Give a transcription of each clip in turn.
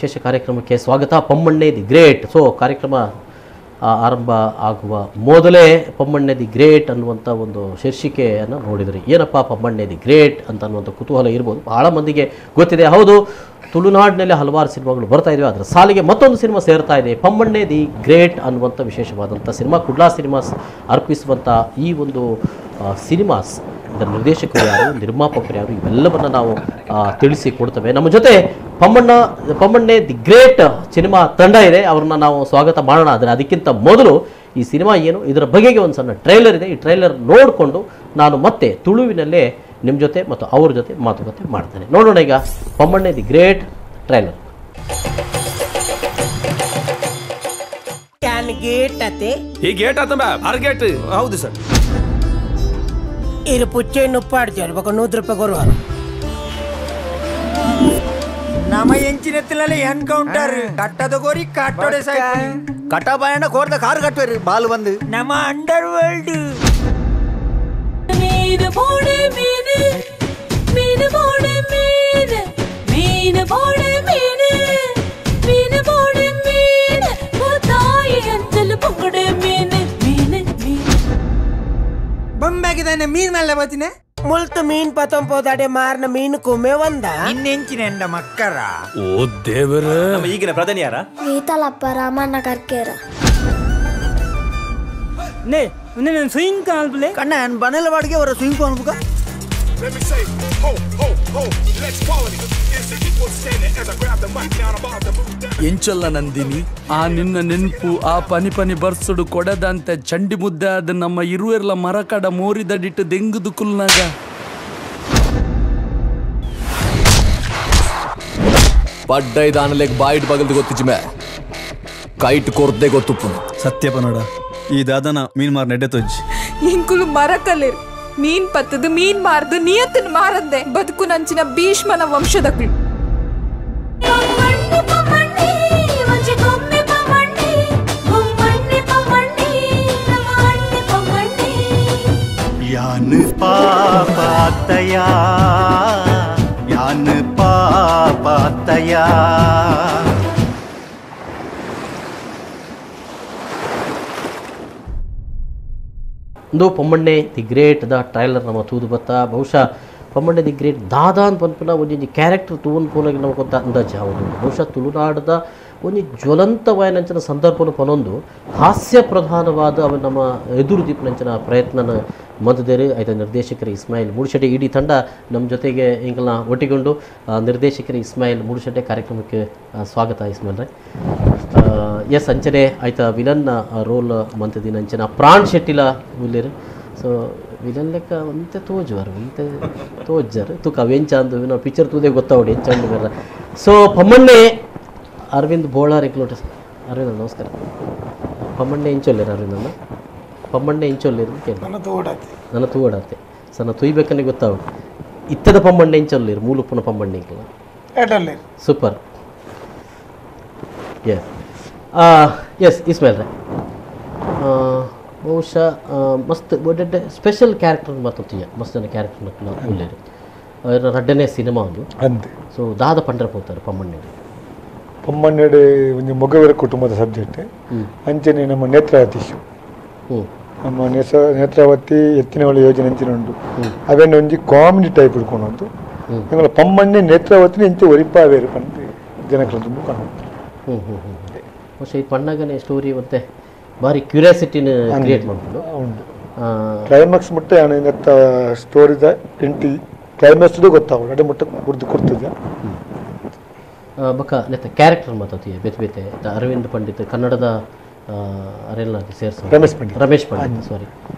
ವಿಶೇಷ ಕಾರ್ಯಕ್ರಮಕ್ಕೆ ಸ್ವಾಗತ. ಪಮ್ಮಣ್ಣೆ the great. So ಕಾರ್ಯಕ್ರಮ ಆರಂಭ ಆಗುವ ಮೊದಲೇ ಪಮ್ಮಣ್ಣೆ the great ಅನ್ನುವಂಥ ಒಂದು ಶೀರ್ಷಿಕೆಯನ್ನು ನೋಡಿದ್ರಿ. ಏನಪ್ಪ ಪಮ್ಮಣ್ಣೆ the great ಅಂತ ಅನ್ನುವಂಥ ಕುತೂಹಲ ಇರ್ಬೋದು, ಬಹಳ ಮಂದಿಗೆ ಗೊತ್ತಿದೆ. ಹೌದು, ತುಳುನಾಡಿನಲ್ಲಿ ಹಲವಾರು ಸಿನಿಮಾಗಳು ಬರ್ತಾ ಇದ್ದಾವೆ, ಅದರ ಸಾಲಿಗೆ ಮತ್ತೊಂದು ಸಿನಿಮಾ ಸೇರ್ತಾ ಇದೆ, ಪಮ್ಮಣ್ಣೆ the great ಅನ್ನುವಂಥ ವಿಶೇಷವಾದಂಥ ಸಿನಿಮಾ. ಕುಡ್ಲಾ ಸಿನಿಮಾಸ್ ಅರ್ಪಿಸುವಂಥ ಈ ಒಂದು ಸಿನಿಮಾಸ್, ಇದರ ನಿರ್ದೇಶಕರು ಯಾರು, ನಿರ್ಮಾಪಕರು ಯಾರು, ಇವೆಲ್ಲವನ್ನು ನಾವು ತಿಳಿಸಿಕೊಡ್ತೇವೆ. ನಮ್ಮ ಜೊತೆ ಪಮ್ಮಣ್ಣೆ the great cinema ತಂಡ ಇದೆ, ಅವ್ರನ್ನ ನಾವು ಸ್ವಾಗತ ಮಾಡೋಣ. ಆದರೆ ಅದಕ್ಕಿಂತ ಮೊದಲು ಈ ಸಿನಿಮಾ ಏನು, ಇದರ ಬಗೆಗೆ ಒಂದು ಸಣ್ಣ ಟ್ರೈಲರ್ ಇದೆ. ಈ ಟ್ರೈಲರ್ ನೋಡಿಕೊಂಡು ನಾನು ಮತ್ತೆ ತುಳುವಿನಲ್ಲೇ ನಿಮ್ಮ ಜೊತೆ ಮತ್ತು ಅವ್ರ ಜೊತೆ ಮಾತುಕತೆ ಮಾಡ್ತೇನೆ. ನೋಡೋಣ ಈಗ ಪಮ್ಮಣ್ಣೆ the great trailer. ಈ ಗೇಟ್ ಆತಂಬ ಗೇಟ್. ಹೌದು ಸರ್. ಇದು ಪುಚ್ಚೆ ಉಪ್ಪಾಡ್ತಾರೆ ಬೊಕ 100 ರೂಪಾಯಿ ಕೊರುವಾರ. ನಮ್ಮ ಎಂಚಿನೆತ್ತಿನಲ್ಲಿ ಎನ್ಕೌಂಟರ್ ಕಟ್ಟದ ಕೋರಿ ಕಟ್ಟೋಡೆ ಸಾಯ್ಪುನಿ. ಕಟ್ಟಬಾಯಣ್ಣ ಕೋರ್ದ ಕಾರು ಕಟ್ಟುವೇರು ಬಾಲು ಬಂದು ನಮ್ಮ ಅಂಡರ್ ವರ್ಲ್ಡ್. ಮೀನು ಬೋಡೆ ಮೀನು, ಮೀನು ಬೋಡೆ ಮೀನು, ಮೀನು ಬೋಡೆ ಮೀನು, ಮೀನು ಬೋಡೆ ಮೀನು, ತಾಯಿ ಅಂಚಲು ಪೊಂಗಡೆ ಮೀನು ಮೀನು ಮೀನು. ಬೊಂಬಾಗಿದ್ದಾನೆ ಮೀನ್ ಮೇಲೆ ಬತ್ತಿನ ಮುಲ್ತು ಮೀನ್ ಪತೊಂಪೋದಾಡೆ ಮಾರ್ನ ಮೀನು ಕುಮೆ ಒಂದ ಇನ್ನೆಂಚಿನ ಎಂಡ ಮಕ್ಕರ. ಓ ದೇವರ, ನಮ್ಮ ಈಗಿನ ಪ್ರಧಾನಿ ಯಾರ? ಗೀತಲಪ್ಪ ರಾಮಣ್ಣ ಕರ್ಕೇರ. ನೇ ನಾನು ಸ್ವಿಂಗ್ ಕಾಲ್ಬಲೆ ಕಣ್ಣ ಬನೆಲ ಬಾಡಿಗೆ ಅವರ ಸ್ವಿಂಗ್ ಕಾಲ್ಬುಕ. ಎಂಚಲ್ಲ ನಂದಿನಿ, ಆ ನಿನ್ನ ನೆನಪು, ಆ ಪನಿ ಪನಿ ಬರ್ಸುಡು ಕೊಡದಂತೆ ಚಂಡಿ ಮುದ್ದೆ ಆದ ನಮ್ಮ ಇರುವೆರ್ಲ ಮರಕಡ ಮೋರಿದಡಿಟ್ಟು ದೆಂಗುದು ಕುಲ್ನಾಗ. ಪಡ್ಡೈದಾನಲೆಗ್ ಬಾಯಿಟ್ ಬಗಲ್ದು ಗೊತ್ತಿಜ್ಮೆ ಕೈಟ್ ಕೊರ್ದೆ ಗೊತ್ತುಪ್ಪು. ಸತ್ಯಪ ನೋಡ, ಈ ದಾದನ ಮೀನ್ ಮಾರ್ ನೆಡ್ಡೆ ತೊಜ್ಜಿ ಎಂಕುಲು ಮರಕಲಿರ್ ಮೀನ್ ಪತ್ತದು ಮೀನ್ ಮಾರ್ದು ನಿಯತ್ತನ್ ಮಾರಂದೆ ಬದುಕು ನಂಚಿನ ಭೀಷ್ಮನ ವಂಶದಕ್ಲು. ಯಾನು ಪಾಪಾತಯಾ, ಯಾನು ಪಾಪಾತಯಾ. ಒಂದು Pammanne the great the trailer ನಮ್ಮ ತೂದು ಬತ್ತ. ಬಹುಶಃ ಪಮ್ಮಣ್ಣೆ the great ದಾದಾ ಅಂತ ಪನ್ಪುನ ಒಂಜಿ ಕ್ಯಾರೆಕ್ಟರ್ ತೂವನ್ ಪೂನಾಗಿ ನಮಗೆ కొంత ಅಂದಾಜು ಹೌದು. ಬಹುಶಃ ತುಳುನಾಡದ ಒಂಜಿ ಜ್ವಲಂತವಾಯನಂಚಿನ ಸಂದರ್ಭನ ಪನೊಂದು ಹಾಸ್ಯ ಪ್ರಧಾನವಾದ ಅವ ನಮ್ಮ ಎದುರು ದೀಪನಂಚಿನ ಪ್ರಯತ್ನನ ಮಂದದೇರು ಆಯ್ತ ನಿರ್ದೇಶಕರು ಇಸ್ಮಾಯಿಲ್ ಮೂಡುಶೆಟ್ಟೆ. ಇಡೀ ತಂಡ ನಮ್ಮ ಜೊತೆಗೆ ಇಂಕಲ್ನ ಒಟ್ಟಿಗೊಂಡು ನಿರ್ದೇಶಕರು ಇಸ್ಮಾಯಿಲ್ ಮೂಡುಶೆಟ್ಟೆ ಕಾರ್ಯಕ್ರಮಕ್ಕೆ ಸ್ವಾಗತ ಇಸ್ಮಾಯಿಲ್ ರೇ. ಎಸ್ ಅಂಚನೆ ಆಯ್ತಾ ವಿಲನ್ ರೋಲ್ ಮಂತದಿನ ಅಂಚನ ಪ್ರಾಣ್ ಶೆಟ್ಟಿಲ ಉಲ್ಲೇರು. ಸೊ ವಿಲನ್ ಲೆಕ್ಕ ಒಂತೆ ತೋಜುವರು ಒಂತೆ ತೋಜಾರು ತುಕ ಅವೆಂಚ ಅಂದು ನಾವು ಪಿಕ್ಚರ್ ತೂದೆ ಗೊತ್ತಾವಡಿ ಎಂಚ ಬೇರೆ. ಸೊ ಪಮ್ಮಣ್ಣೆ ಅರವಿಂದ್ ಬೋಳಾರ್ ಎಂಕ್ಲೋಟಸ್. ಅರವಿಂದ್ ನಮಸ್ಕಾರ. ಪಮ್ಮಣ್ಣೆ ಇಂಚೊಲ್ಲೇರು ಅರವಿಂದ್ ಅಣ್ಣ? ಪಮ್ಮಣ್ಣೆ ಇಂಚೊಲ್ಲೇರು ಕೇಳಿ ನನ್ನ ತೂಡಾತೆ ಸಣ್ಣ ತುಯ್ಬೇಕನ್ನೇ ಗೊತ್ತಾವಡು. ಇತ್ತದ ಪಮ್ಮಣ್ಣೆ ಇಂಚೊಲ್ಲೇರು ಮೂಲುಪ್ಪನ ಪಮ್ಮಣ್ಣೆ ಇಂಕಲ super. S S Ismail ರೇ, ಬಹುಶಃ ಮಸ್ತ್ ಒಡ್ಡೆ ಸ್ಪೆಷಲ್ ಕ್ಯಾರೆಕ್ಟರ್ ಮಾತಾಡ್ತೀಯ, ಮಸ್ತ್ ಜನ ಕ್ಯಾರೆಕ್ಟರ್ ಉಲ್ಲೇರು. ರಡ್ಡನೇ ಸಿನಿಮಾ ಒಂದು ಅಂತೆ. ಸೊ ದಾದ ಪಂಡ್ರೆ ಪೋತಾರೆ ಪಮ್ಮಣ್ಣೆ. ಪಮ್ಮಣ್ಣೆಡೆ ಒಂದು ಮೊಗವೀರ ಕುಟುಂಬದ ಸಬ್ಜೆಕ್ಟ್. ಅಂಚನೆ ನಮ್ಮ ನೇತ್ರಾವತಿ ಇಶ್ಯೂ, ನಮ್ಮ ನೇತ್ರಾವತಿ ಎತ್ತಿನಹೊಳೆ ಯೋಜನೆ ಅಂಚಿನ ಉಂಟು. ಅವೇನು ಒಂಜಿ ಕಾಮಿಡಿ ಟೈಪ್ ಹಿಡ್ಕೊಂಡು ಎಂಗಳ ಪಮ್ಮಣ್ಣೆ ನೇತ್ರಾವತಿನ ಎಂಚೆ ಒರಿಪಾವೇರು ಪಂದು ಜನಗಳ ತುಂಬ ಕಾಣುತ್ತೆ. ಹ್ಞೂ ಹ್ಞೂ ಹ್ಞೂ ಬಹುಶಃ ಈ ಪಣ್ಣಗನೆ ಸ್ಟೋರಿ ಮತ್ತೆ ಭಾರಿ ಕ್ಯೂರಿಯಾಸಿಟಿನ ಕ್ರಿಯೇಟ್ ಮಾಡ್ಕೊಂಡು ಉಂಟು. ಕ್ಲೈಮ್ಯಾಕ್ಸ್ ಮುಟ್ಟ ನೆತ್ತ ಸ್ಟೋರಿದ ಎಂಟಿ ಕ್ಲೈಮ್ಯಾಕ್ಸ್ದು ಗೊತ್ತಾಗೋದು ಅಡೆ ಮುಟ್ಟ ಕುಡ್ದು ಕೊಡ್ತದೆ. ಬಕ್ಕ ನೆತ್ತ ಕ್ಯಾರೆಕ್ಟರ್ ಮಾತಾಡ್ತೀವಿ ಬೇತೆ ಬೇತೆ. ಅರವಿಂದ್ ಪಂಡಿತ್ ಕನ್ನಡದ ಅರೆಲ್ಲ ಸೇರಿಸ ರಮೇಶ್ ಪಂಡಿತ್, ರಮೇಶ್ ಪಂಡಿತ್ ಸಾರಿ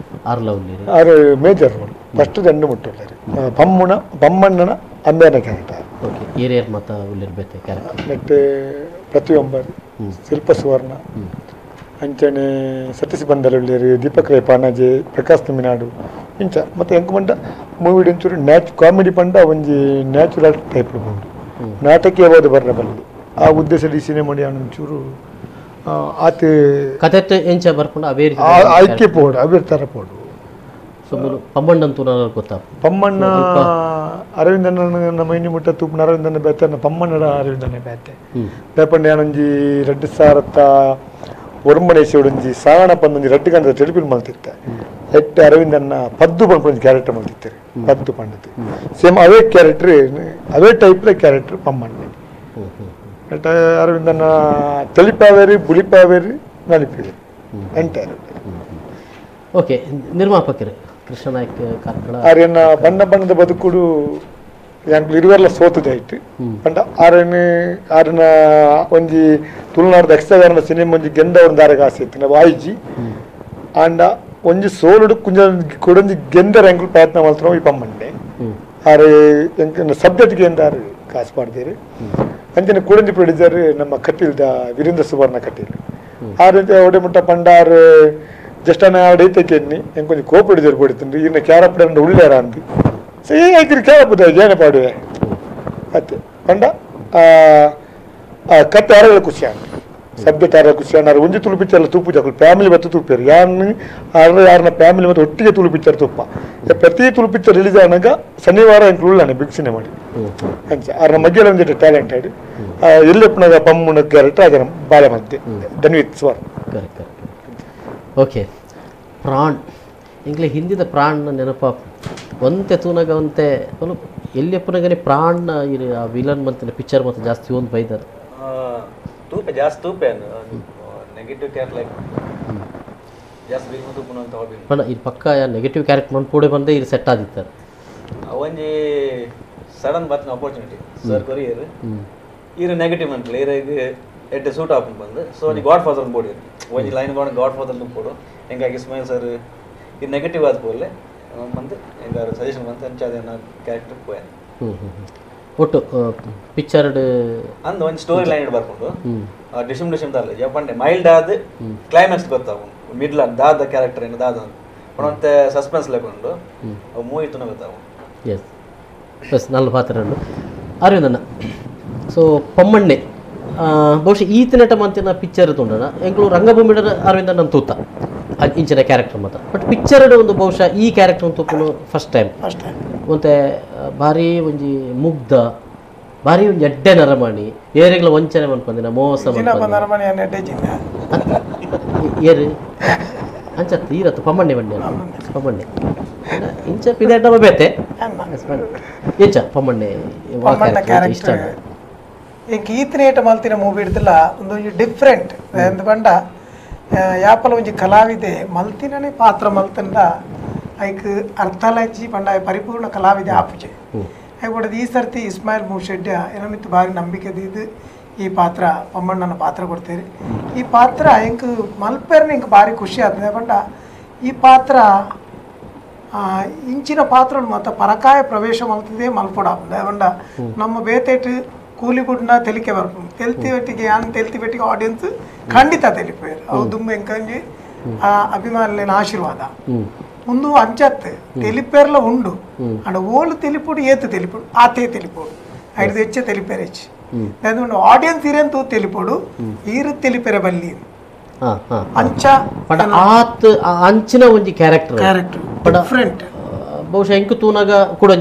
ಆರ್ ಲವ್ಲಿ ಆರು major role first ದಂಡು ಮುಟ್ಟುಳ್ಳಿ ಪಮ್ಮುಣ ಪಮ್ಮಣ್ಣನ ಅಮ್ಮೇನ ಕ್ಯಾರೆಕ್ಟರ್. ಓಕೆ ಏರಿಯರ್ ಮಾತಾ ಉಲ್ಲಿರ್ ಬೇತೆ ಕ್ಯಾರೆಕ್ಟರ್. ಮತ್ತು ಪ್ರತಿಯೊಬ್ಬರು ಶಿಲ್ಪ ಸುವರ್ಣ ಅಂಚನೆ ಸತೀಶ್ ಬಂದಲುಳ್ಳೇರು, ದೀಪಕ್ ರೈ ಪಾನಾಜೆ, ಪ್ರಕಾಶ್ ತಮಿನಾಡು ಇಂಚ ಮತ್ತು ಎಂಕುಮಂಡ ಮೂವಿ ಒಂಚೂರು ಕಾಮಿಡಿ ಪಂಡ ಒಂಜಿ ನ್ಯಾಚುರಲ್ ಟೈಪ್ ಉಂಟು, ನಾಟಕೀಯವಾದ ಬರಬಲ್ಲಿ ಆ ಉದ್ದೇಶದ ಈ ಸಿನಿಮಾ ಒಂಚೂರು ಆತ ಕತೆ ಎಂಚ ಬರ್ಪುಂಡು ಅವೇ ಆಯ್ಕೆ ಪೋಡು ಅವೇ ಥರ ಪೋಡು. So ಪಮ್ಮಣ್ಣಂತೂ ನಾನು ಗೊತ್ತಾ ಪಮ್ಮಣ್ಣ ಅರವಿಂದನ ನಮ್ಮ ಇನ್ನಿ ಮುಟ್ಟ ತೂಪುನ ಅರವಿಂದನ ಬೇತೆ ಪಮ್ಮಣ್ಣಡ ಅರವಿಂದನ ಬೇತೆ ಬೇಪಂಡ ಯಾನೊಂಜಿ ರಡ್ಡು ಸಾರತ್ತ ಒರ್ಮಣೇಶಿಯೊಡೊಂಜಿ ಸಾಣ ಪಂದೊಂಜಿ ರಡ್ಡು ಗಂಟೆ ಟೆಲಿಫಿಲ್ಮ್ ಮಲ್ತಿತ್ತೆ ಎಟ್ಟು ಅರವಿಂದನ್ನ ಪದ್ದು ಪಂಪೊಂಜಿ ಕ್ಯಾರೆಕ್ಟರ್ ಮಲ್ತಿತ್ತಾರೆ ಪದ್ದು ಪಂಡತಿ ಸೇಮ್ ಅವೇ ಕ್ಯಾರೆಕ್ಟರ್ ಅವೇ ಟೈಪ್ದ ಕ್ಯಾರೆಕ್ಟರ್ ಪಮ್ಮಣ್ಣೆ ಎಟ್ಟ ಅರವಿಂದನ್ನ ತೆಲಿಪಾವೇರಿ ಬುಲಿಪಾವೇರಿ ನಲಿಪಿವೇರಿ ಎಂಟೈರ್. ಓಕೆ, ನಿರ್ಮಾಪಕರು ಕೃಷ್ಣನಾಯಕ್ ಕಾರ್ಕಳ ಆರ್ಯನ ಬಣ್ಣ ಬಣ್ಣದ ಬದುಕುಡು ಯಾಂಕ್ಲು ಇರುವೆಲ್ಲ ಸೋತುದಾಯ್ತು ಪಂಡ ಆರ್ಯನ ಆರ್ಯನ ಒಂಜಿ ತುಳುನಾಡ್ದ ಯಕ್ಷಗಾನದ ಸಿನಿಮಾ ಒಂಜಿ ಗೆಂದ ಒಂದು ದಾರೆಗೆ ಆಸೆ ಇತ್ತು ನಾವು ಆಯ್ಜಿ ಆಂಡ ಒಂಜಿ ಸೋಲುಡು ಕುಂಜ ಕೊಡೊಂಜಿ ಗೆಂದರ ಎಂಕ್ಲು ಪ್ರಯತ್ನ ಮಲ್ತನೋ ಈ ಪಮ್ಮಂಡೆ ಆರು ಎಂಕ್ ಸಬ್ಜೆಕ್ಟ್ಗೆ ಎಂದಾರು ಕಾಸು ಪಾಡ್ದೇರು. ಅಂಚನೆ ಕೂಡಂಜಿ ಪ್ರೊಡ್ಯೂಸರ್ ನಮ್ಮ ಕಟೀಲ್ದ ವೀರೇಂದ್ರ ಸುವರ್ಣ ಕಟೀಲ್ ಆರು ಒಡೆ ಮುಟ್ಟ ಪಂಡಾರು ಜಸ್ಟ್ ಅನ್ನ ಐತೆ ಎನ್ನಿ ಎಂಕೊಂಚ ಕೋ ಪ್ರೊಡ್ಯೂಸರ್ ಕೊಡ್ತೀನಿ ಇನ್ನು ಕ್ಯಾರಪ್ಪಡ ಉಳ್ಳೇರ ಅಂದು ಸೇ ಐತಿರಿ ಕ್ಯಾರಪ್ಪದ ಏನೇ ಪಾಡುವೆ ಅತ್ತೆ ಪಂಡ ಕತ್ತೆ ಆರಗಳ ಖುಷಿ ಆಗ ಸಬ್ಜೆಕ್ಟ್ ಆರ ಖುಷಿ ಆಗ ಒಂಜಿ ತುಳು ಪಿಕ್ಚರ್ ತೂಪು ಜಕ್ಕಲು ಫ್ಯಾಮಿಲಿ ಮತ್ತು ತೂಪೇರು ಯಾರು ಆರ ಯಾರನ್ನ ಫ್ಯಾಮಿಲಿ ಮತ್ತು ಒಟ್ಟಿಗೆ ತುಳು ಪಿಕ್ಚರ್ ತುಪ್ಪ ಪ್ರತಿ ತುಳು ಪಿಕ್ಚರ್ ರಿಲೀಸ್ ಆನಾಗ ಶನಿವಾರ ಎಂಕ್ ಉಳ್ಳಾನೆ ಬಿಗ್ ಸಿನಿಮಾ ಮಾಡಿ ಅಂಚ ಆರ್ನ ಮಗ್ಗೆಲ ಒಂಜಿ ಟ್ಯಾಲೆಂಟೆಡ್ ಎಲ್ಲೆಪ್ಪನಾಗ ಪಮ್ಮುನ ಕ್ಯಾರೆಕ್ಟರ್ ಅದರ ಬಾಳೆ ಮಧ್ಯೆ Dhanvith Swar. Correct correct. Okay, ಪ್ರಾಣ್ ಇಂಗ್ಲೆ ಹಿಂದಿದ ಪ್ರಾಣ್ನ ನೆನಪ ಒಂತೆ ತೂನಾಗ ಒಂತೆ ಎಲ್ಲಿಯಪ್ಪನಾಗನೇ ಪ್ರಾಣ್ನ ಆ ವಿಲನ್ ಮಂತಿನ ಪಿಕ್ಚರ್ ಮತ್ತು ಜಾಸ್ತಿ ಒಂದು ಬೈದಾರೆ ತೂಪೆ ಜಾಸ್ತಿ ತೂಪೆ negative character like ಜಾಸ್ತಿ ಬಿಲ್ ತೂಪುನ ಅಂತ ಹಾಬಿ ಪಂಡ ಇದು ಪಕ್ಕ ನೆಗೆಟಿವ್ ಕ್ಯಾರೆಕ್ಟರ್ ಮನ್ಪೂಡೆ ಬಂದೆ ಇದು ಸೆಟ್ ಆದಿತ್ತಾರೆ. ಒಂಜಿ ಸಡನ್ ಬತ್ತಿನ ಅಪರ್ಚುನಿಟಿ ಸರ್ ಕೊರಿಯರ್ ಈರು ನೆಗೆಟಿವ್ ಅಂತಲೇ ಈರಿಗೆ ಎಡ್ಡೆ ಸೂಟ್ ಆಪನ್ ಬಂದು ಸೊ ಒಂಜಿ ಗಾಡ್ ಫಾದರ್ ಬೋಡಿ ಒಂಜಿ line god god father ಬೋಡು ಎಂಗಾಗಿ ಇಸ್ಮಾಯಿಲ್ ಸರ್ ಈ ನೆಗೆಟಿವ್ ಆದ ಪೋಲೆ ಬಂದು ಎಂಗಾರು ಸಜೆಷನ್ ಬಂತು ಅಂಚ ಅದೇನ ಕ್ಯಾರೆಕ್ಟರ್ ಪೋಯ. ಒಟ್ಟು ಪಿಕ್ಚರ್ ಅಂದ್ ಒಂಜಿ ಸ್ಟೋರಿ ಲೈನ್ ಬರ್ಕೊಂಡು ಡಿಶಮ್ ಡಿಶಮ್ ದಾರ್ಲೆ ಜಪಂಡೆ ಮೈಲ್ಡ್ ಆದ ಕ್ಲೈಮ್ಯಾಕ್ಸ್ ಗೊತ್ತಾವು ಮಿಡ್ಲ್ ದಾದ ಕ್ಯಾರೆಕ್ಟರ್ ಏನು ದಾದ ಅಂತ ಸಸ್ಪೆನ್ಸ್ ಲೆಕೊಂಡು ಮೂವಿ ತುನ ಗೊತ್ತಾವು. ಎಸ್ ಬಸ್ ನಾಲ್ಕು ಪಾತ್ರ ಅರವಿಂದಣ್ಣ. ಸೊ ಪಮ್ಮಣ್ಣೆ ಬಹುಶಃ ಈತನಟ ಮಂತಿನ ಪಿಕ್ಚರ್ ತೊಗೊಂಡಣ ಎಂಕ್ಲು ರಂಗಭೂಮಿ ಅರವಿಂದಣ್ಣ ತೂತ ಇಂಚಿನ ಕ್ಯಾರೆಕ್ಟರ್ ಮಾತ್ರ ಬಟ್ ಪಿಕ್ಚರ್ ಒಂದು ಬಹುಶಃ ಈ ಕ್ಯಾರೆಕ್ಟರ್ ತೂಪುನು ಫಸ್ಟ್ ಟೈಮ್ ಒಂತೆ ಭಾರಿ ಒಂಜಿ ಮುಗ್ಧ ಭಾರಿ ಒಂಜಿ ಎಡ್ಡೆ ನರಮಾಣಿ ಏರೆಗಳ ವಂಚನೆ ಮನ್ಪಂದಿನ ಮೋಸ ಏರು ಅಂಚತ್ತು ಈರತ್ತು ಪಮ್ಮಣ್ಣೆ ಬಂಡೆ ಪಮ್ಮಣ್ಣೆ ಇಂಚ ಪಿದಾಟ ಬೇತೆ ಎಂಚ ಪಮ್ಮಣ್ಣೆ ಇಷ್ಟ ಎಂಕ್ ಈತನೇಟ ಮಲ್ತಿನ ಮೂವಿ ಹಿಡ್ದಿಲ್ಲ ಒಂದೊಂಜಿ ಡಿಫ್ರೆಂಟ್ ಎಂದ ಪಂಡ ಯಾಪಲ ಒಂಜಿ ಕಲಾವಿದೆ ಮಲ್ತಿನೇ ಪಾತ್ರ ಮಲ್ತಂದ ಐಕ್ ಅರ್ಥಲಚ್ಚಿ ಪಂಡ ಪರಿಪೂರ್ಣ ಕಲಾವಿದೆ ಆಪುಜೆ ಐಕೊಡದು ಈ ಸರ್ತಿ ಇಸ್ಮಾಯಿಲ್ ಮೂಶೆಡ್ಯ ಏನಮಿತ್ತು ಭಾರಿ ನಂಬಿಕೆ ದೀದು ಈ ಪಾತ್ರ ಪಮ್ಮಣ್ಣನ ಪಾತ್ರ ಕೊಡ್ತೀರಿ. ಈ ಪಾತ್ರ ಎಂಕ್ ಮಲ್ಪೆರ್ನ ಎಂಕ್ ಭಾರಿ ಖುಷಿ ಆಗ್ತದೆ ಪಂಡ ಈ ಪಾತ್ರ ಇಂಚಿನ ಪಾತ್ರ ಮತ್ತು ಪರಕಾಯ ಪ್ರವೇಶ ಮಲ್ತದೆ ಮಲ್ಪೊಡ ಪಂಡ ನಮ್ಮ ಬೇತೇಟು ಕೂಲಿ ಬುಡ್ನ ತೆಲಿಕೆ ಬರ್ಪು ತೆಲ್ತಿ ಬೆಟ್ಟಿಗೆ ಯಾನ್ ತೆಲ್ತಿ ಬೆಟ್ಟಿಗೆ ಆಡಿಯನ್ಸ್ ಖಂಡಿತ ತೆಲಿಪೇರು ಅವು ದುಂಬ ಎಂಕಂಜಿ ಆ ಅಭಿಮಾನಿನ ಆಶೀರ್ವಾದ ಒಂದು ಅಂಚತ್ತೆ ತೆಲಿಪೇರ್ಲ ಉಂಡು ಅಂಡ ಓಲು ತೆಲಿಪುಡು ಏತು ತೆಲಿಪುಡು ಆತೆ ತೆಲಿಪುಡು ಐದು ಹೆಚ್ಚೆ ತೆಲಿಪೇರೆ ಹೆಚ್ಚು ಆಡಿಯನ್ಸ್ ಇರೆಂತೂ ತೆಲಿಪುಡು ಈರು ತೆಲಿಪೆರೆ ಬಲ್ಲಿ ಅಂಚ ಆತ್ ಅಂಚಿನ ಒಂಜಿ character character different ಬಹುಶಃ ಎಂಕು ತೂನಾಗ ಕೂಡ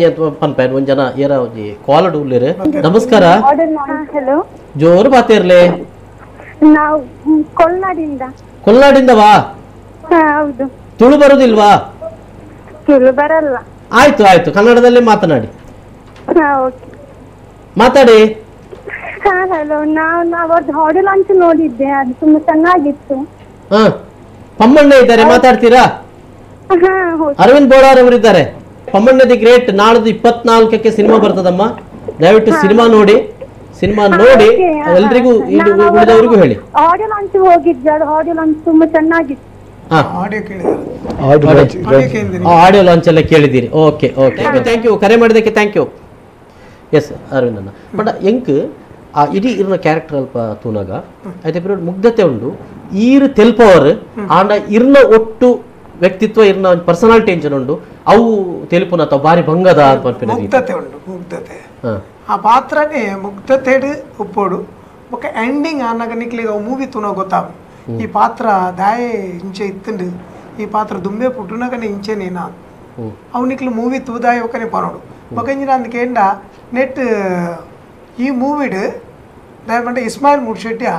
ಪನ್ಪೇನ್ ಒಂಜಿ ಜನ ಏರ ಒಂಜಿ ಕಾಲಡ್ ಉಲ್ಲೇರು. ನಮಸ್ಕಾರ. ಹಲೋ, ಜೋರು ಮಾತೇರ್ಲೆ. ನಾವು ಕೊಲ್ನಾಡಿಂದ. ಕೊಲ್ನಾಡಿಂದ ವಾ? ಹೌದು. ತುಳು ಬರುದಿಲ್ವಾ? ತುಳು ಬರಲ್ಲ. ಆಯ್ತು ಆಯ್ತು, ಕನ್ನಡದಲ್ಲೇ ಮಾತನಾಡಿ. ಮಾತಾಡಿ. ಹಲೋ, ನಾವು ಅವ್ರದ್ದು ಹಾಡು ಲಾಂಚ್ ನೋಡಿದ್ದೆ, ಅದು ತುಂಬಾ ಚೆನ್ನಾಗಿತ್ತು. ಪಮ್ಮಣ್ಣ ಇದ್ದಾರೆ, ಮಾತಾಡ್ತೀರಾ? ಅರವಿಂದ್ ಬೋಳಾರ್ ಅವರಿದ್ದಾರೆ. ಪಮ್ಮಣ್ಣ the great ನಾಳ್ದು 24ಕ್ಕೆ ಸಿನಿಮಾ ಬರ್ತದಮ್ಮ, ದಯವಿಟ್ಟು ಸಿನಿಮಾ ನೋಡಿ. ಸಿನಿಮಾ ನೋಡಿ ಎಲ್ರಿಗೂ ಉಳಿದವರಿಗೂ ಹೇಳಿ. ಆಡಿಯೋ ಲಾಂಚ್ ಹೋಗಿದ್ದೆ, ಅದು ಆಡಿಯೋ ಲಾಂಚ್ ತುಂಬಾ ಚೆನ್ನಾಗಿತ್ತು. ಆಡಿಯೋ ಲಾಂಚ್ ಎಲ್ಲ ಕೇಳಿದ್ದೀರಿ. Okay okay, thank you ಕರೆ ಮಾಡಿದ್ದಕ್ಕೆ thank U. S Arvind ಅಣ್ಣ, ಬಟ್ ಎಂಕ್ ಆ ಇಡೀ ಇರ್ನ ಕ್ಯಾರೆಕ್ಟರ್ ಅಲ್ಪ ತೂನಾಗ ಐತೆ ಪಿರಿಯಡ್ ಮುಗ್ಧತೆ ಉಂಡು ಈರು ತೆಲ್ಪವರ್ ಆಂಡ ಇರ್ನ ಒಟ್ಟು ವ್ಯಕ್ತಿತ್ವ ಇರ್ನ ಪರ್ಸನಾಲಿಟಿ ಎಂಚನ ಉಂಡು ಅವು ತೆಲುಪುನ ಅಥವಾ ಭಾರಿ ಭಂಗದ ಮುಗ್ಧತೆ ಉಂಡು. ಮುಗ್ಧತೆ ಆ ಪಾತ್ರನೇ ಮುಗ್ಧತೆಡ್ ಉಪ್ಪೋಡು ಬೊಕ ಎಂಡಿಂಗ್ ಆನಾಗ ನಿಕ್ಲಿಗ ಮೂವಿ ತುನೋ ಗೊತ್ತಾವ ಈ ಪಾತ್ರ ದಾಯೆ ಇಂಚೆ ಇತ್ತುಂಡು, ಈ ಪಾತ್ರ ದುಂಬೆ ಪುಟ್ಟುನಾಗನೆ ಇಂಚೆನೇನಾ ಅವನಿಕ್ಲು ಮೂವಿ ತೂದಾಯ ಒಕ್ಕನೆ ಪನೋಡು ಬೊಕಂಜಿನ ಅಂದಕೇಂಡ ನೆಟ್ ಈ ಮೂವಿಡ್ ದಯಮಂಡ ಇಸ್ಮಾಯಿಲ್ ಮೂಡ್ಶೆಟ್ಟಿಯ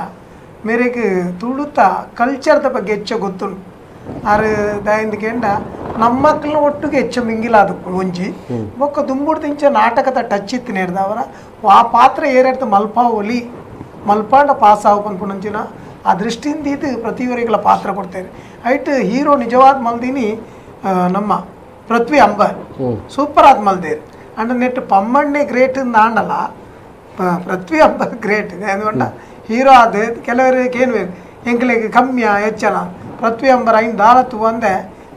ಮೇರೆಗೆ ತುಳುತ ಕಲ್ಚರ್ದ ಬಗ್ಗೆ ಹೆಚ್ಚ ಗೊತ್ತುಂಡು ಆರು ದಯಂದಕೇಂಡ ನಮ್ಮಕ್ಕಳನ್ನ ಒಟ್ಟಿಗೆ ಹೆಚ್ಚು ಮಿಂಗಿಲಾದ ಒಂಜಿ ಬೊಕ್ಕ ದುಂಬುಡ್ದಿಂಚ ನಾಟಕದ ಟಚ್ ಇತ್ತು ನೇರ್ದವರ ಆ ಪಾತ್ರ ಏರೆಡ್ದು ಮಲ್ಪಾ ಒಲಿ ಮಲ್ಪಾಂಡ ಪಾಸ್ ಆವು ಪನ್ಪುನಂಚಿನ ಆ ದೃಷ್ಟಿಯಿಂದ ಇದು ಪ್ರತಿಯವರಿಗಳ ಪಾತ್ರ ಕೊಡ್ತಾರೆ ಐಟ್ ಹೀರೋ ನಿಜವಾದ ಮಲ್ದಿನಿ ನಮ್ಮ ಪೃಥ್ವಿ ಅಂಬರ್ ಸೂಪರ್ ಆದ ಮಲ್ದೇರು ಅಂಡ್ ನೆಟ್ ಪಮ್ಮಣ್ಣೆ ಗ್ರೇಟ್ ಆಂಡಲ್ಲ ಪೃಥ್ವಿ ಅಂಬರ್ ಗ್ರೇಟ್ ಅಂದ್ಕೊಂಡ ಹೀರೋ ಆದ ಕೆಲವರಿಗೆ ಏನು ಎಂಕ್ಲೆಗ್ ಕಮ್ಮಿಯ ಹೆಚ್ಚನ ಪೃಥ್ವಿ ಅಂಬರ್ ಐನ್ ದಾಲ ತೂವಂದೆ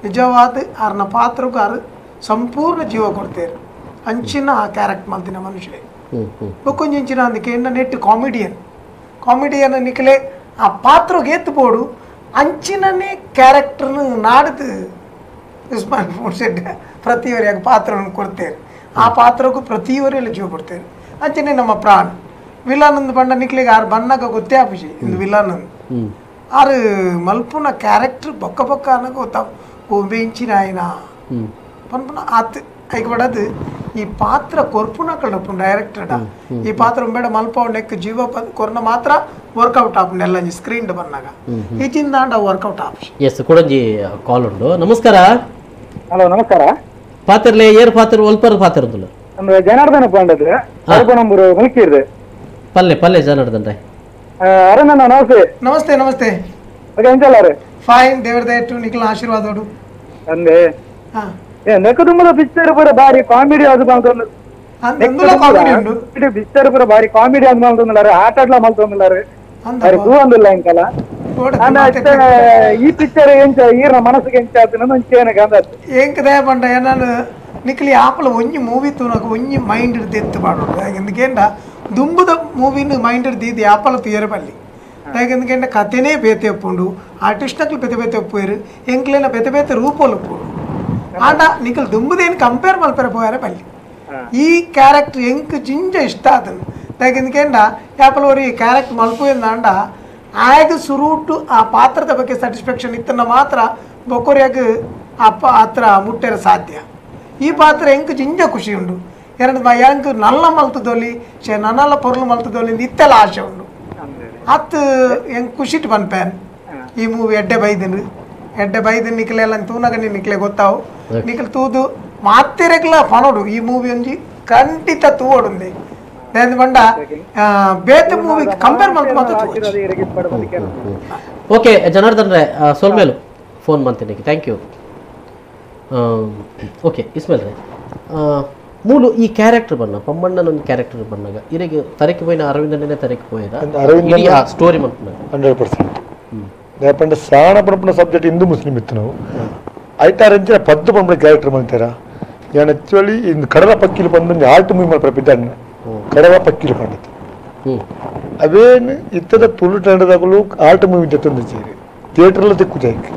ನಿಜವಾದ ಆರ್ನ ಪಾತ್ರಕ್ಕೂ ಆರು ಸಂಪೂರ್ಣ ಜೀವ ಕೊಡ್ತೇರು ಅಂಚಿನ ಆ ಕ್ಯಾರೆಕ್ಟ್ ಮಲ್ದಿನ ಮನುಷ್ಯ ಬೊಕ್ಕೊಂಜಿಂಚಿನ ಅಂದಕ್ಕೆ ನೆಟ್ ಕಾಮಿಡಿಯನ್ ಕಾಮಿಡಿಯನ್ ನಿಕಲೆ ಆ ಪಾತ್ರಗೆ ಎತ್ತು ಅಂಚಿನನೇ ಕ್ಯಾರೆಕ್ಟರ್ನು ನಾಡ್ದು ಇಸ್ಮಾಯಿಲ್ ಮೂಡ್ಶೆಟ್ಟಿ ಪ್ರತಿಯವರಿಗೆ ಪಾತ್ರವನ್ನು ಕೊಡ್ತೇವೆ ಆ ಪಾತ್ರಕ್ಕೂ ಪ್ರತಿಯವರೆಲ್ಲ ಜೀವ ಕೊಡ್ತೇವೆ ಅಂಚನೆ ನಮ್ಮ ಪ್ರಾಣ ವಿಲಾನಂದ್ ಬಂಡ ನಿಕ್ಲಿಗೆ ಆರು ಬನ್ನಾಗ ಗೊತ್ತೇ ಆಪುಜಿ ಇಂದು ವಿಲಾನಂದ್ ಆರು ಮಲ್ಪುನ ಕ್ಯಾರೆಕ್ಟರ್ ಬೊಕ್ಕ ಬೊಕ್ಕ ಅನ್ನೋ ಗೊತ್ತಾವು ಓ ಬೆಂಚಿನ ಆಯ್ನ ಪನ್ಪುನ ಆತ್ ಐಕ್ ಬಡದು ಈ ಪಾತ್ರ ಕೊರ್ಪುನ ಕಳಪು ಡೈರೆಕ್ಟರ್ಡ ಈ ಪಾತ್ರ ಬೇಡ ಮಲ್ಪ ನೆಕ್ ಜೀವ ಕೊರ್ನ ಮಾತ್ರ ವರ್ಕೌಟ್ ಆಪುಂಡು ಎಲ್ಲ ಸ್ಕ್ರೀನ್ ಬನ್ನಾಗ ಈಚಿಂದಾಂಡ ವರ್ಕೌಟ್ ಆಪುಜಿ. ಎಸ್ ಕುಡಂಜಿ ಕಾಲ್ ಉಂಡು. ನಮಸ್ಕಾರ. ಹಲೋ ನಮಸ್ಕಾರ. ಪಾತ್ರಲೆ ಏರ್ ಪಾತ್ರ ಒಲ್ಪರ್ ಪಾತ್ರ ಉಂಟು ನಮ್ಮ ಜನಾರ್ದನ ಪಾಂಡದ್ರೆ ನಂಬರು ಮುಲ್ಕಿರ್ದೆ ಪಲ್ಲೆ ಪಲ್ಲೆ ಜನಾರ್ದನ್ ರೈ. ಅರಣ್ಣ ನಮಸ್ತೆ. ನಮಸ್ತೆ ನಮಸ್ತೆ. ಫೈನ್ ದೇವರ ದಯಟ್ಟು ನಿಖಿಲ ಆಶೀರ್ವಾದೋಡು ಅಂದೆ ನೆಕ್ಕದುಂಬದ ಪಿಕ್ಚರ್ ಪೂರ ಬಾರಿ ಕಾಮಿಡಿ ಅದು ಮಲ್ತೊಂದು ಪಿಕ್ಚರ್ ಪೂರ ಬಾರಿ ಕಾಮಿಡಿ ಅದು ಮಲ್ತೊಂದುಲ್ಲಾರು ಆಟಾಡ್ಲ ಮಲ್ತೊಂದುಲ್ಲಾರು ಬಾರಿ ತೂವೊಂದುಲ್ಲ ಇಂಕಲ ಈ ಪಿಕ್ಚರ್ ಎಂಚ ಈರ್ನ ಮನಸ್ಸಿಗೆ ಎಂಚ ಆತನ ಒಂಚೇನ ಗಂದಾತು ಎಂಕ ದಯ ಪಂಡ ನಾನು ನಿಖಲಿ ಆಪಲ ಒಂಜಿ ಮೂವಿ ತೂನಕ ಒಂಜಿ ಮೈಂಡ್ ದೆತ್ತು ಪಾಡೋಡು ఎందుకంటే ದುಂಬುದ ಮೂವಿನ ಮೈಂಡ್ ದೀದಿ ಆಪಲ ತುಯರ ಬಲ್ಲಿ ఎందుకంటే ಕಥೆನೇ ಬೇತೆ ಒಪ್ಪುಂಡು ಆರ್ಟಿಸ್ಟ್ನಕ್ಲು ಬೇತೆ ಬೇತೆ ಒಪ್ಪುವೇರು ಎಂಕ್ಲೇನ ಬೇತೆ ಬೇತೆ ರೂಪೋಲು ಒಪ್ಪುಂಡು ಆಂಡ ನಿಖಲ್ ದುಂಬುದೇನು ಕಂಪೇರ್ ಮಲ್ಪೆರ ಪೋಯಾರೆ ಬಲ್ಲಿ ಈ ಕ್ಯಾರೆಕ್ಟರ್ ಎಂಕ್ ಜಿಂಜ ಇಷ್ಟ ಆತನು ఎందుకంటే ಯಾಪಲ ಒರಿ ಕ್ಯಾರೆಕ್ಟರ್ ಮಲ್ಪುವೆಂದಾಂಡ ಆಗ ಸುರೂಟು ಆ ಪಾತ್ರದ ಬಗ್ಗೆ ಸ್ಯಾಟಿಸ್ಫ್ಯಾಕ್ಷನ್ ಇತ್ತನ್ನ ಮಾತ್ರ ಬೊಕ್ಕೊರಿಯಾಗ ಆ ಪಾತ್ರ ಮುಟ್ಟೆರ ಸಾಧ್ಯ. ಈ ಪಾತ್ರ ಎಂಕ್ ಜಿಂಜ ಖುಷಿ ಉಂಡು ಎರಡು ಯಾಂಕ್ ನಲ್ಲ ಮಲ್ತದೊಲಿ ಶೇ ನನ್ನಲ್ಲ ಪೊರ್ಲು ಮಲ್ತದೊಲಿ ಇತ್ತೆಲ್ಲ ಆಸೆ ಉಂಡು ಅತ್ ಎಂಕ್ ಖುಷಿಟ್ ಪನ್ಪೇನ್ ಈ ಮೂವಿ ಎಡ್ಡೆ ಬೈದನು ಎಡ್ಡೆ ಬೈದನ್ ನಿಕ್ಲೆಲ್ಲ ತೂನಗ ನಿಕ್ಲೆ ಗೊತ್ತಾವು ನಿಕ್ಲೆ ತೂದು ಮಾತೆರೆಗ್ಲ ಪನೋಡು ಈ ಮೂವಿ ಒಂಜಿ ಖಂಡಿತ ತೂವಡುಂದೆ ಬಂಡ ಬೇತೆ ಮೂವಿ ಕಂಪೇರ್ ಮಲ್ತು ಮಾತ್ರ. ಓಕೆ ಜನಾರ್ದನ್ ರೇ ಸೋಲ್ಮೇಲು ಫೋನ್ ಮಾಡ್ತೀನಿ. Thank you. Okay Ismail ರೇ ಮೂಲು ಈ ಕ್ಯಾರೆಕ್ಟರ್ ಬಣ್ಣ ಪಮ್ಮಣ್ಣನ ಒಂದು ಕ್ಯಾರೆಕ್ಟರ್ ಬಣ್ಣಾಗ ಇರೆಗೆ ತರಕ್ಕೆ ಪೋಯಿನ ಅರವಿಂದನೇ ತರಕ್ಕೆ ಪೋಯಿದ ಅರವಿಂದ ಸ್ಟೋರಿ ಮಲ್ಪುನ 100% ದಾಯಪಂಡ ಸಾಣ ಪಣಪುನ ಸಬ್ಜೆಕ್ಟ್ ಹಿಂದೂ ಮುಸ್ಲಿಂ ಇತ್ತು ನಾವು ಐತಾರಂಚಿನ ಪದ್ದು ಪಂಪುನ ಕ್ಯಾರೆಕ್ಟರ್ ಮಲ್ತಾರ ಯಾನ್ ಆಕ್ಚುಲಿ ಇಂದು ಕಡಲ ಪಕ್ಕಿಲು ಬಂದು ಆರ್ಟ್ ಮೂವಿ ಮಲ್ಪರ ಪಿದ್ದಾನೆ ಕಡಲ ಪಕ್ಕಿಲು ಪಂಡಿತು ಅವೇನು ಇತ್ತದ ತುಳು ತಂಡದಾಗಲೂ ಆರ್ಟ್ ಮೂವಿ ಜೊತೆ ಸೇರಿ ಥಿಯೇಟರ್ಲ ತಿಕ್ಕು ಜಾಯ್ಕ್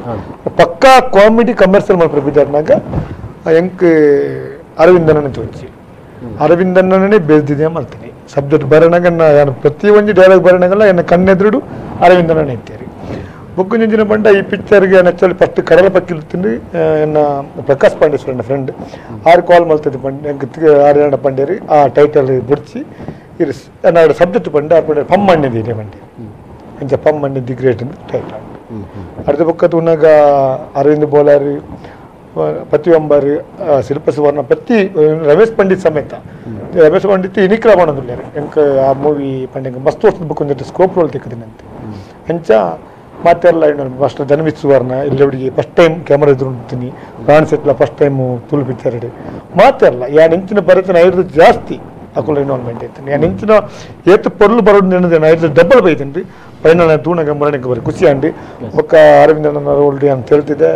ಪಕ್ಕಾ ಕಾಮಿಡಿ ಕಮರ್ಷಿಯಲ್ ಮಲ್ಪರ ಬಿದ್ದಾರ್ನಾಗ ಎಂಕ್ ಅರವಿಂದನನ್ನೇ ತೋರಿಸಿ ಅರವಿಂದನನ್ನೇ ಬೆಳೆದಿದೆ ಮಾಡ್ತೀನಿ ಸಬ್ಜೆಕ್ಟ್ ಬರೋಣಾಗ ನಾನು ಪ್ರತಿ ಒಂದು ಡೈಲಾಗ್ ಬರೋಣಾಗಲ್ಲ ಎನ್ನ ಕಣ್ಣೆದುರುಡು ಅರವಿಂದನನ್ನೇ ಇರ್ತೀರಿ ಬೊಕ್ಕುಂಜಿನ ಬಂಡ ಈ ಪಿಕ್ಚರ್ಗೆ ಆ್ಯಕ್ಚುಲಿ ಫಸ್ಟ್ ಕಡಲ ಪಕ್ಕಿಲು ತಿಂದು ಎನ್ನ ಪ್ರಕಾಶ್ ಪಾಂಡೇಶ್ವರನ ಫ್ರೆಂಡ್ ಆರು ಕಾಲ್ ಮಲ್ತದೆ ಪಂಡ ಆರು ಜನ ಪಂಡೇರಿ ಆ ಟೈಟಲ್ ಬುಡ್ಚಿ ಇರು ನನ್ನ ಸಬ್ಜೆಕ್ಟ್ ಪಂಡ ಆರು ಪಂಡ ಪಮ್ಮಣ್ಣಿದ್ದೀನಿ ಪಂಡೆ ಅಂಚ ಪಮ್ಮಣ್ಣಿ the great ಅಂತ ಟೈಟಲ್ ಅರ್ಧ ಬೊಕ್ಕ ಉನ್ನಾಗ ಅರವಿಂದ್ ಬೋಲಾರಿ ಪ್ರತಿಯೊಂಬರು ಶಿಲ್ಪ ಸುವರ್ಣ ಪ್ರತಿ ರಮೇಶ್ ಪಂಡಿತ್ ಸಮೇತ ರಮೇಶ್ ಪಂಡಿತ್ ಇನಿಕ್ರ ಮಾಡೋದಿಲ್ಲ ಎಂಕ್ ಆ ಮೂವಿ ಪಂಡಿಂಗ್ ಮಸ್ತ್ ವರ್ಷದ ಬುಕ್ ಒಂದಿಟ್ಟು ಸ್ಕೋಪ್ ರೋಲ್ ತಿಕ್ಕದಿನಂತೆ ಅಂಚ ಮಾತೆಲ್ಲ ಫಸ್ಟ್ ಧನ್ವಿತ್ ಸುವರ್ಣ ಇಲ್ಲಿ ಹುಡುಗಿ first time camera ಎದುರು ಉಂತೀನಿ ಪ್ರಾಣ್ ಸೆಟ್ಲ first time Tulu picture ಮಾತೆಲ್ಲ ಯಾನ್ ಇಂಚಿನ ಬರತನ ಐದು ಜಾಸ್ತಿ ಅಕುಲ ಇನ್ವಾಲ್ವ್ಮೆಂಟ್ ಐತೀನಿ ಯಾನ್ ಇಂಚಿನ ಏತು ಪೊರ್ಲು ಬರೋದು ಐದು ಡಬ್ಬಲ್ ಬೈತೀನಿ ರೀ ಫೈನಲ್ ತೂಣಗ ಮರಣಕ್ಕೆ ಬರೀ ಖುಷಿ ಅಂಡಿ ಒಕ್ಕ ಅರವಿಂದನ ರೋಲ್ ಅಂತ ಹೇಳ್ತಿದ್ದೆ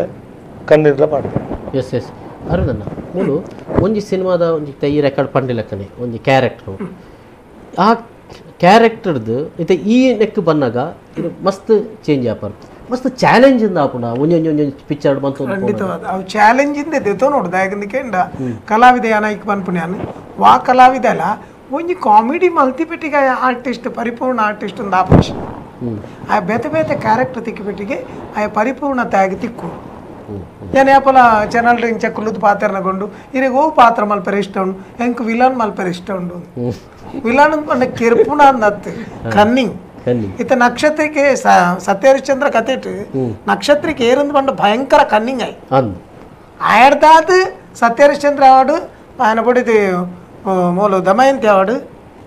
ಕಣ್ಣೀರ್ಲ ಮಾಡ್ತೇನೆ. ಎಸ್ ಎಸ್ ಅರವಿಂದಣ್ಣ ಮೂಲು ಒಂಜಿ ಸಿನಿಮಾದ ಒಂಜಿ ಈ ರೆಕಾರ್ಡ್ ಪಂಡಿಲಕ್ಕನೆ ಒಂಜಿ ಕ್ಯಾರೆಕ್ಟ್ರು ಆ ಕ್ಯಾರೆಕ್ಟರ್ದು ಇತ್ತೆ ಈ ನೆಕ್ ಬಂದಾಗ ಇದು ಮಸ್ತ್ ಚೇಂಜ್ ಆಪರ್ ಮಸ್ತ್ ಚಾಲೆಂಜ್ ಇಂದ ಆಪುಂಡ ಒಂಜಿ ಒಂಜಿ ಒಂಜಿ ಪಿಕ್ಚರ್ ಬಂತು ಖಂಡಿತವಾದ ಅವು ಚಾಲೆಂಜ್ ಇಂದ ದೆತೋ ನೋಡುದು ಯಾಕಂದ್ರೆ ಕಲಾವಿದ ಯಾನಾಯ್ಕ ಪನ್ಪುನ್ಯಾನ್ ವಾ ಕಲಾವಿದ ಅಲ್ಲ ಒಂಜಿ ಕಾಮಿಡಿ ಮಲ್ತಿಪೆಟ್ಟಿಗೆ ಆರ್ಟಿಸ್ಟ್ ಪರಿಪೂರ್ಣ ಆರ್ಟಿಸ್ಟ್ ಒಂದು ಆಪುಜಿ ಆ ಬೇತೆ ಬೇತೆ ಕ್ಯಾರೆಕ್ಟರ್ ತಿಕ್ಕಿಪೆಟ್ಟಿಗೆ ಆ ಪರಿಪೂರ್ಣತೆ ಆಗಿ ತಿಕ್ಕು ಏನ್ ಯಾಪಲ ಚಾನಲ್ ಇಂಚ ಕುಲ್ಲುದು ಪಾತ್ರನಗೊಂಡು ಇರೆಗ್ ಓ ಪಾತ್ರ ಮಲ್ಪರೆ ಇಷ್ಟ ಉಂಡು ಎಂಕ್ ವಿಲನ್ ಮಲ್ಪರೆ ಇಷ್ಟ ಉಂಡು ವಿಲನ್ ಪಂಡ ಕೆರ್ಪುಣ ಅಂದತ್ತು ಕನ್ನಿಂಗ್ ಇತ್ತ ನಕ್ಷತ್ರಕ್ಕೆ ಸತ್ಯ ಹರಿಶ್ಚಂದ್ರ ಕಥೆಟ್ ನಕ್ಷತ್ರಕ್ಕೆ ಏರಂದು ಪಂಡ ಭಯಂಕರ ಕನ್ನಿಂಗ್ ಆಯ್ ಆಯಡ್ದಾದ್ ಸತ್ಯ ಹರಿಶ್ಚಂದ್ರ ಆವಾಡು ఆయన ಪಡಿದು ಮೂಲ ದಮಯಂತಿ ಆವಾಡು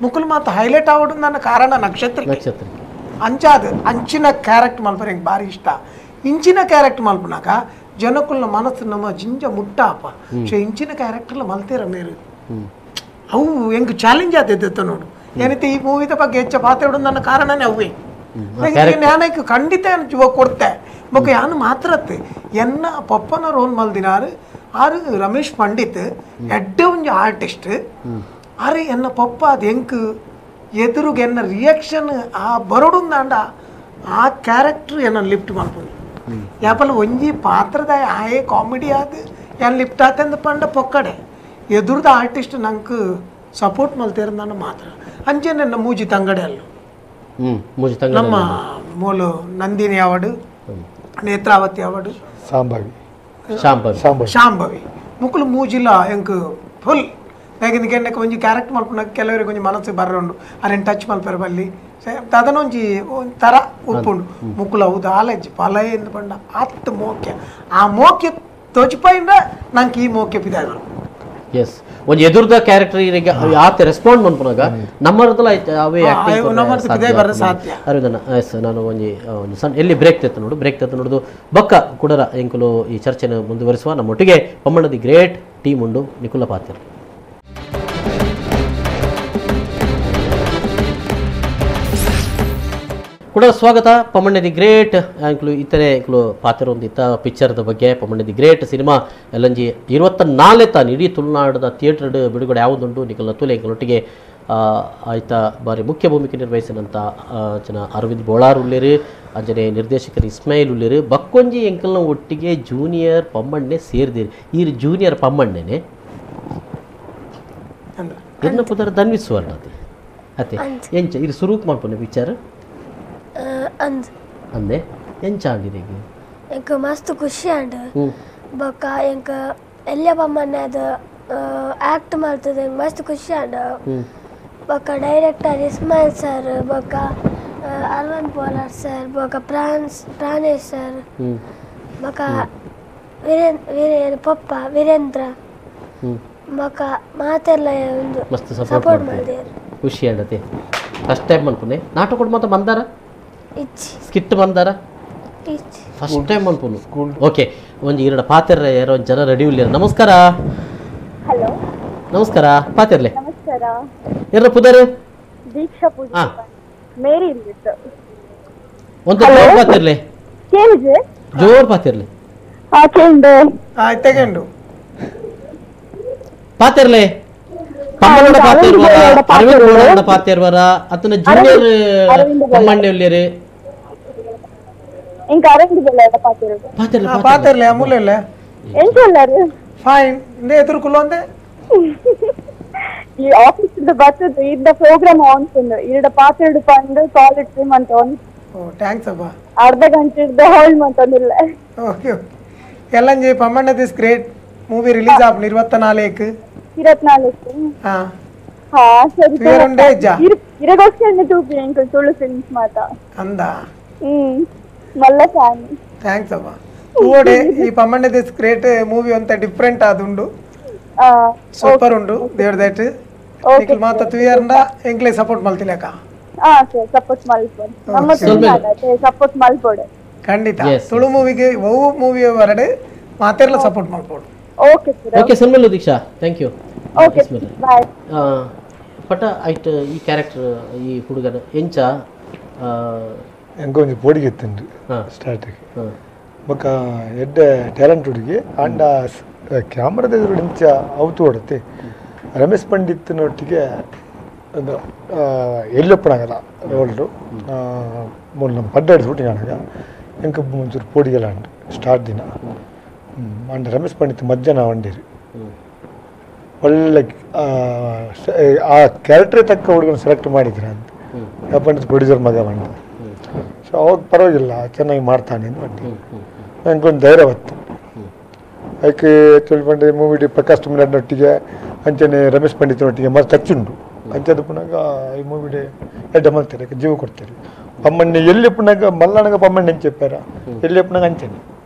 ಮುಕುಲ್ ಮಾತ ಹೈಲೈಟ್ ಆವಡು ನನ್ನ ಕಾರಣ ನಕ್ಷತ್ರ ನಕ್ಷತ್ರ ಅಂಚಾದ ಅಂಚಿನ ಕ್ಯಾರೆಕ್ಟರ್ ಮಲ್ಪರೆ ಎಂಕ್ ಭಾರಿ ಇಷ್ಟ ಇಂಚಿನ ಕ್ಯಾರೆಕ್ಟರ್ ಮಲ್ಪನಾಕ ಜನಕುಲ್ನ ಮನಸ್ಸು ನಮ್ಮ ಜಿಂಜ ಮುಟ್ಟಾಪ ಸೊ ಇಂಚಿನ ಕ್ಯಾರೆಕ್ಟರ್ಲ ಮಲ್ತೀರ ಮೇರು ಅವು ಎಂಕ್ ಚಾಲೆಂಜ್ ಆತಿದ್ದ ನೋಡು ಏನೈತೆ ಈ ಮೂವಿದ ಬಗ್ಗೆ ಹೆಚ್ಚ ಪಾತ್ರ ಇಡೋದು ನನ್ನ ಕಾರಣನೇ ಅವೇ ಜ್ಞಾನಕ್ಕೆ ಖಂಡಿತ ಜೀವ ಕೊಡ್ತೆ ಬೊಕ್ಕ ಯಾನು ಮಾತ್ರತ್ತೆ ಎನ್ನ ಪಪ್ಪನ ರೋಲ್ ಮಲ್ದಿನಾರು ಆರು ರಮೇಶ್ ಪಂಡಿತ್ ಎಡ್ಡೆ ಒಂಜಿ ಆರ್ಟಿಸ್ಟ್ ಆರೆ ಎನ್ನ ಪಪ್ಪ ಅದು ಎಂಕ್ ಎದುರುಗೆ ಎನ್ನ ರಿಯಾಕ್ಷನ್ ಆ ಬರೋಡುಂದಾಂಡ ಆ ಕ್ಯಾರೆಕ್ಟರ್ ಎನ್ನ ಲಿಫ್ಟ್ ಮಲ್ಪುಂಡು ಯಾಪಲ ಒಂಜಿ ಪಾತ್ರದ ಆಯೆ ಕಾಮಿಡಿ ಆದ್ ಏನ್ ಲಿಫ್ಟ್ ಆತಂದು ಪಂಡ ಪೊಕ್ಕಡೆ ಎದುರುದ ಆರ್ಟಿಸ್ಟ್ ನಂಗೆ ಸಪೋರ್ಟ್ ಮಲ್ತಿರಂದಾನ ಮಾತ್ರ ಅಂಚೆ ನನ್ನ ಮೂಜಿ ತಂಗಡೆ ಅಲ್ಲು ನಮ್ಮ ಮೂಲ ನಂದಿನಿ ಅವಾರ್ಡು ನೇತ್ರಾವತಿ ಅವಾರ್ಡು ಶಾಂಭವಿ ಶಾಂಭವಿ ಮುಕುಲು ಮೂಜಿಲ ಎಂಕ್ ಫುಲ್ ಯಾಕೆಂದ್ರೆ ಒಂಜಿ ಕ್ಯಾರೆಕ್ಟರ್ ಮಲ್ಪುನ ಕೆಲವರಿಗೆ ಒಂಜಿ ಮನಸ್ಸು ಬರ್ರುಂಡು ಅರೇನು ಟಚ್ ಮಲ್ಪೆರ ಬಲ್ಲಿ ತದನೊಂಜಿ ಥರ ಉಪ್ಪುಂಡು ಮುಕುಲು ಅವು ದಾಲಜ್ಜಿ ಫಲ ಎಂದು ಪಂಡ ಅತ್ ಮೋಕ್ಯ ಆ ಮೋಕ್ಯ ತೋಚಿಪೈಂಡ ನಂಗೆ ಈ ಮೋಕ್ಯ ಪಿದಾಯ ಎಸ್ ಒಂಜಿ ಎದುರ್ದ ಕ್ಯಾರೆಕ್ಟರ್ ಇರಿಗೆ ಆತ ರೆಸ್ಪಾಂಡ್ ಮನ್ಪುನಾಗ ನಮ್ಮರ್ದಲ ಅವೇ ಆಕ್ಟಿಂಗ್ ಸಾಧ್ಯ ಅರವಿಂದಣ್ಣ. ಎಸ್ ನಾನು ಒಂಜಿ ಒಂದು ಸಣ್ಣ ಎಲ್ಲಿ ಬ್ರೇಕ್ ತೆತ್ತ ನೋಡು ಬ್ರೇಕ್ ತೆತ್ತ ನೋಡುದು ಬೊಕ್ಕ ಕುಡರ ಎಂಕುಲು ಈ ಚರ್ಚೆನ ಮುಂದುವರಿಸುವ ನಮ್ಮೊಟ್ಟಿಗೆ ಪಮ್ಮಣ್ಣ the great team ಉಂಡು ನಿಕುಲ ಪಾತ್ರ. ಕೂಡ ಸ್ವಾಗತ ಪಮ್ಮಣ್ಣ the great ಎಂಕ್ಲು ಇತರೆ ಎಂಕ್ಲು ಪಾತ್ರ ಒಂದು ಇತ್ತ ಪಿಕ್ಚರ್ದ ಬಗ್ಗೆ ಪಮ್ಮಣ್ಣ the great cinema ಎಲ್ಲಂಜಿ 24 ತಾನು ಇಡೀ ತುಳುನಾಡದ ಥಿಯೇಟರ್ ಬಿಡುಗಡೆ ಯಾವುದುಂಟು ನಿಖಲ್ನ ತುಲೆ ಎಂಕ್ಲೊಟ್ಟಿಗೆ ಆಯ್ತಾ ಬಾರಿ ಮುಖ್ಯ ಭೂಮಿಕೆ ನಿರ್ವಹಿಸಿದಂಥ ಜನ ಅರವಿಂದ್ ಬೋಳಾರ್ ಉಳ್ಳೇರು ಅಂಜನೆ ನಿರ್ದೇಶಕರು ಇಸ್ಮಾಯಿಲ್ ಉಳ್ಳೇರು ಬಕ್ಕೊಂಜಿ ಎಂಕಲ್ನ ಒಟ್ಟಿಗೆ ಜೂನಿಯರ್ ಪಮ್ಮಣ್ಣೆ ಸೇರಿದಿರಿ ಈ ಜೂನಿಯರ್ ಪಮ್ಮಣ್ಣೆನೆ ಎನ್ನ ಪುದರ್ ಧನ್ವಿ ಸುವರ್ಣ ಅತೆ ಅತೆ ಎಂಚ ಇದು ಸುರೂಕ್ ಮಾಡ್ಪೊನೆ ಪಿಕ್ಚರ್ ಅಂದೆ ಎಂಚ ಆಂಡಿರೆಗ್ ಎಂಕ್ ಮಸ್ತ್ ಖುಷಿ ಆಂಡ್ ಬೊಕ್ಕ ಎಂಕ್ ಎಲ್ಲ ಪಮ್ಮಣ್ಣೆ ಅದು ಆಕ್ಟ್ ಮಾಡ್ತದೆ ಮಸ್ತ್ ಖುಷಿ ಆಂಡ್ ಬೊಕ್ಕ ಡೈರೆಕ್ಟರ್ ಇಸ್ಮಾಯಿಲ್ ಸರ್ ಬೊಕ್ಕ ಅರವಿಂದ್ ಬೋಲಾರ್ ಸರ್ ಬೊಕ್ಕ ಪ್ರಾಣೇಶ್ ಸರ್ ಬೊಕ್ಕ ವೀರೇಂದ್ರ ಪಪ್ಪ ವೀರೇಂದ್ರ ಬೊಕ್ಕ ಮಾತೆಲ್ಲ ಒಂದು ಮಸ್ತ್ ಸಪೋರ್ಟ್ ಮಾಡಿದ್ರು ಖುಷಿ ಆಂಡತೆ. ಫಸ್ಟ್ ಟೈಮ್ ಮನ್ಪುನೆ ನಾಟಕ ಮಾತ್ರ ಬಂದಾರ ಸ್ಕಿಟ್ ಬಂದಾರ ಫಸ್ಟ್ ಟೈಮ್ ಮನ್ಪುನು. ಓಕೆ ಒಂಜಿ ಎರಡು ಪಾತೆರ ಯಾರೋ ಒಂಜಿ ಜನ ರೆಡಿ ಇಲ್ಲ. ನಮಸ್ಕಾರ. ಹಲೋ ನಮಸ್ಕಾರ ಪಾತೆರ್ಲೆ. ನಮಸ್ಕಾರ. ಎರ ಪುದರ್ ದೀಕ್ಷಾ ಪೂಜಾ ಮೇರಿ ಇಂದಿತ್ತು ಒಂದು ಜೋರ್ ಪಾತೆರ್ಲೆ ಕೇಳಿದೆ ಜೋರ್ ಪಾತೆರ್ಲೆ ಆ ಕೇಂಡು ಆ ತೆಗೆಂಡು ಪಾತೆರ್ಲೆ ಪಮ್ಮಣ್ಣನ ಪಾತೆರ್ವರ ಅರವಿಂದ್ ಬೋಳಾರನ ಪಾತೆರ್ವರ ಅತನ ಜೂನಿಯರ್ ಪಮ್ಮಣ್ಣೆ ಉಲ್ಲೇರು ಇಂಕ ಅರವಿಂದ್ ಬೋಳಾರ ಪಾತೆರ್ವ ಪಾತೆರ್ಲೆ ಪಾತೆರ್ಲೆ ಅಮೂಲೆಲ್ಲ ಎಂಚ ಉಲ್ಲಾರು ಫೈನ್ ಇಂದೆ ಎದುರು ಕುಲ್ಲೊಂದೆ ಈ ಆಫೀಸ್ ಇಂದ ಬರ್ತದೆ ಇದ್ದ ಪ್ರೋಗ್ರಾಮ್ ಆನ್ ಇರಡ ಪಾತೆರಡು ಪಂಡು ಕಾಲೇಜ್ ಟೈಮ್ ಅಂತ on. O thanks ಅಬ್ಬಾ ಅರ್ಧ ಗಂಟೆ ಇದ್ದ ಹೋಲ್ಡ್ ಮಂತೊಂದಿಲ್ಲ. ಓಕೆ ಓಕೆ ಎಲ್ಲಂಜಿ Pammanna this great movie release ಆಪ್ 24 24 ಹಾ ಹಾ ಸರಿ ತುಯರುಂಡೆ ಇಜ್ಜಾ ಇರಗೋಸ್ಕರ ತೂಪಿ ಎಂಕಲ್ ತುಳು ಫಿಲ್ಮ್ಸ್ ಮಾತ ಅಂದ ಮಲ್ಲ ಫ್ಯಾನ್ thanks ಅಬ್ಬಾ ತೂವಡೆ ಈ ಪಮ್ಮಣ್ಣ this great movie ಅಂತ ಡಿಫರೆಂಟ್ ಆದುಂಡು ಸೂಪರ್ ಉಂಡು ದೇವ್ರ that ನಿಖಲ್ ಮಾತ ತುಯರ್ಂಡ ಎಂಕ್ಲೆ ಸಪೋರ್ಟ್ ಮಲ್ತಿಲಕ ಹಾ ಸರ್ ಸಪೋರ್ಟ್ ಮಲ್ಪೊಡು ನಮ್ಮ ತುಳುನಾಡ ಸಪೋರ್ಟ್ ಮಲ್ಪೊಡು ಖಂಡಿತ ತುಳು ಮೂವಿಗೆ ಒವು ಮೂವಿ ಹೊರಡೆ ಮಾತೆರ್ಲ ಸಪೋರ್ಟ್ ಮಲ್ಪೊಡು. Okay sir okay ಸನ್ಮಲ್ಲು Deeksha thank you. Okay bye. ಪಟ ಐಟ್ ಈ ಕ್ಯಾರೆಕ್ಟರ್ ಈ ಹುಡುಗನ ಎಂಚ ಎಂಕ ಒಂಜಿ ಪೋಡಿಗೆ ಇತ್ತುಂಡು ಸ್ಟಾರ್ಟಿಂಗ್ ಬೊಕ್ಕ ಎಡ್ಡೆ ಟ್ಯಾಲೆಂಟ್ ಹುಡುಗಿ ಆಂಡ ಕ್ಯಾಮ್ರಾದ ಎದುರು ಇಂಚ ಅವತು ಹೊಡತೆ ರಮೇಶ್ ಪಂಡಿತ್ನೊಟ್ಟಿಗೆ ಒಂದು ಎಲ್ಲೊಪ್ಪನಾಗಲ್ಲ ರೋಲ್ಡು ಮೂಲ ನಮ್ಮ ಪಡ್ಡಾಡಿ ಶೂಟಿಂಗ್ ಆನಾಗ ಎಂಕ ಒಂಚೂರು ಪೋಡಿಗೆಲ್ಲ ಉಂಟು ಸ್ಟಾರ್ಟ್ ದಿನ ಅಂಡ ರಮೇಶ್ ಪಂಡಿತ್ ಮಧ್ಯಾಹ್ನ ವಂಡೀರಿ ಒಳ್ಳೆ ಆ ಕ್ಯಾರೆಕ್ಟ್ರೇ ತಕ್ಕ ಹುಡುಗನ ಸೆಲೆಕ್ಟ್ ಮಾಡಿದ್ರು ಅಂತ ಪಂಡಿತ್ ಪ್ರೊಡ್ಯೂಸರ್ ಮಗ ಬಂಡ ಸೊ ಅವಾಗ ಪರವಾಗಿಲ್ಲ ಚೆನ್ನಾಗಿ ಮಾಡ್ತಾನೆ ಅಂತ ಬಂಡಿ ನನಗೊಂದು ಧೈರ್ಯ ಬತ್ತು. ಐಕ್ ಪಂಡ ಮೂವಿ ಪ್ರಕಾಶ್ ತುಮ್ನಾಡ್ನೊಟ್ಟಿಗೆ ಅಂಚನೆ ರಮೇಶ್ ಪಂಡಿತ್ನೊಟ್ಟಿಗೆ ಮಸ್ತ್ ಟಚ್ ಉಂಡು. ಅಂಚದ ಪುನಗ ಈ ಮೂವಿಡೆ ಎಡ್ಡೆ ಮಲ್ತಾರೆ, ಜೀವ ಕೊಡ್ತಾರೆ. ಪಮ್ಮಣ್ಣೆ ಎಲ್ಲಿ ಪುನಗ ಮಲ್ಲಣಗ ಪಮ್ಮಣ್ಣೆ ಅಂತ చెప్పాರ, ಎಲ್ಲಿ ಪುನಗ ಅಂಚನೆ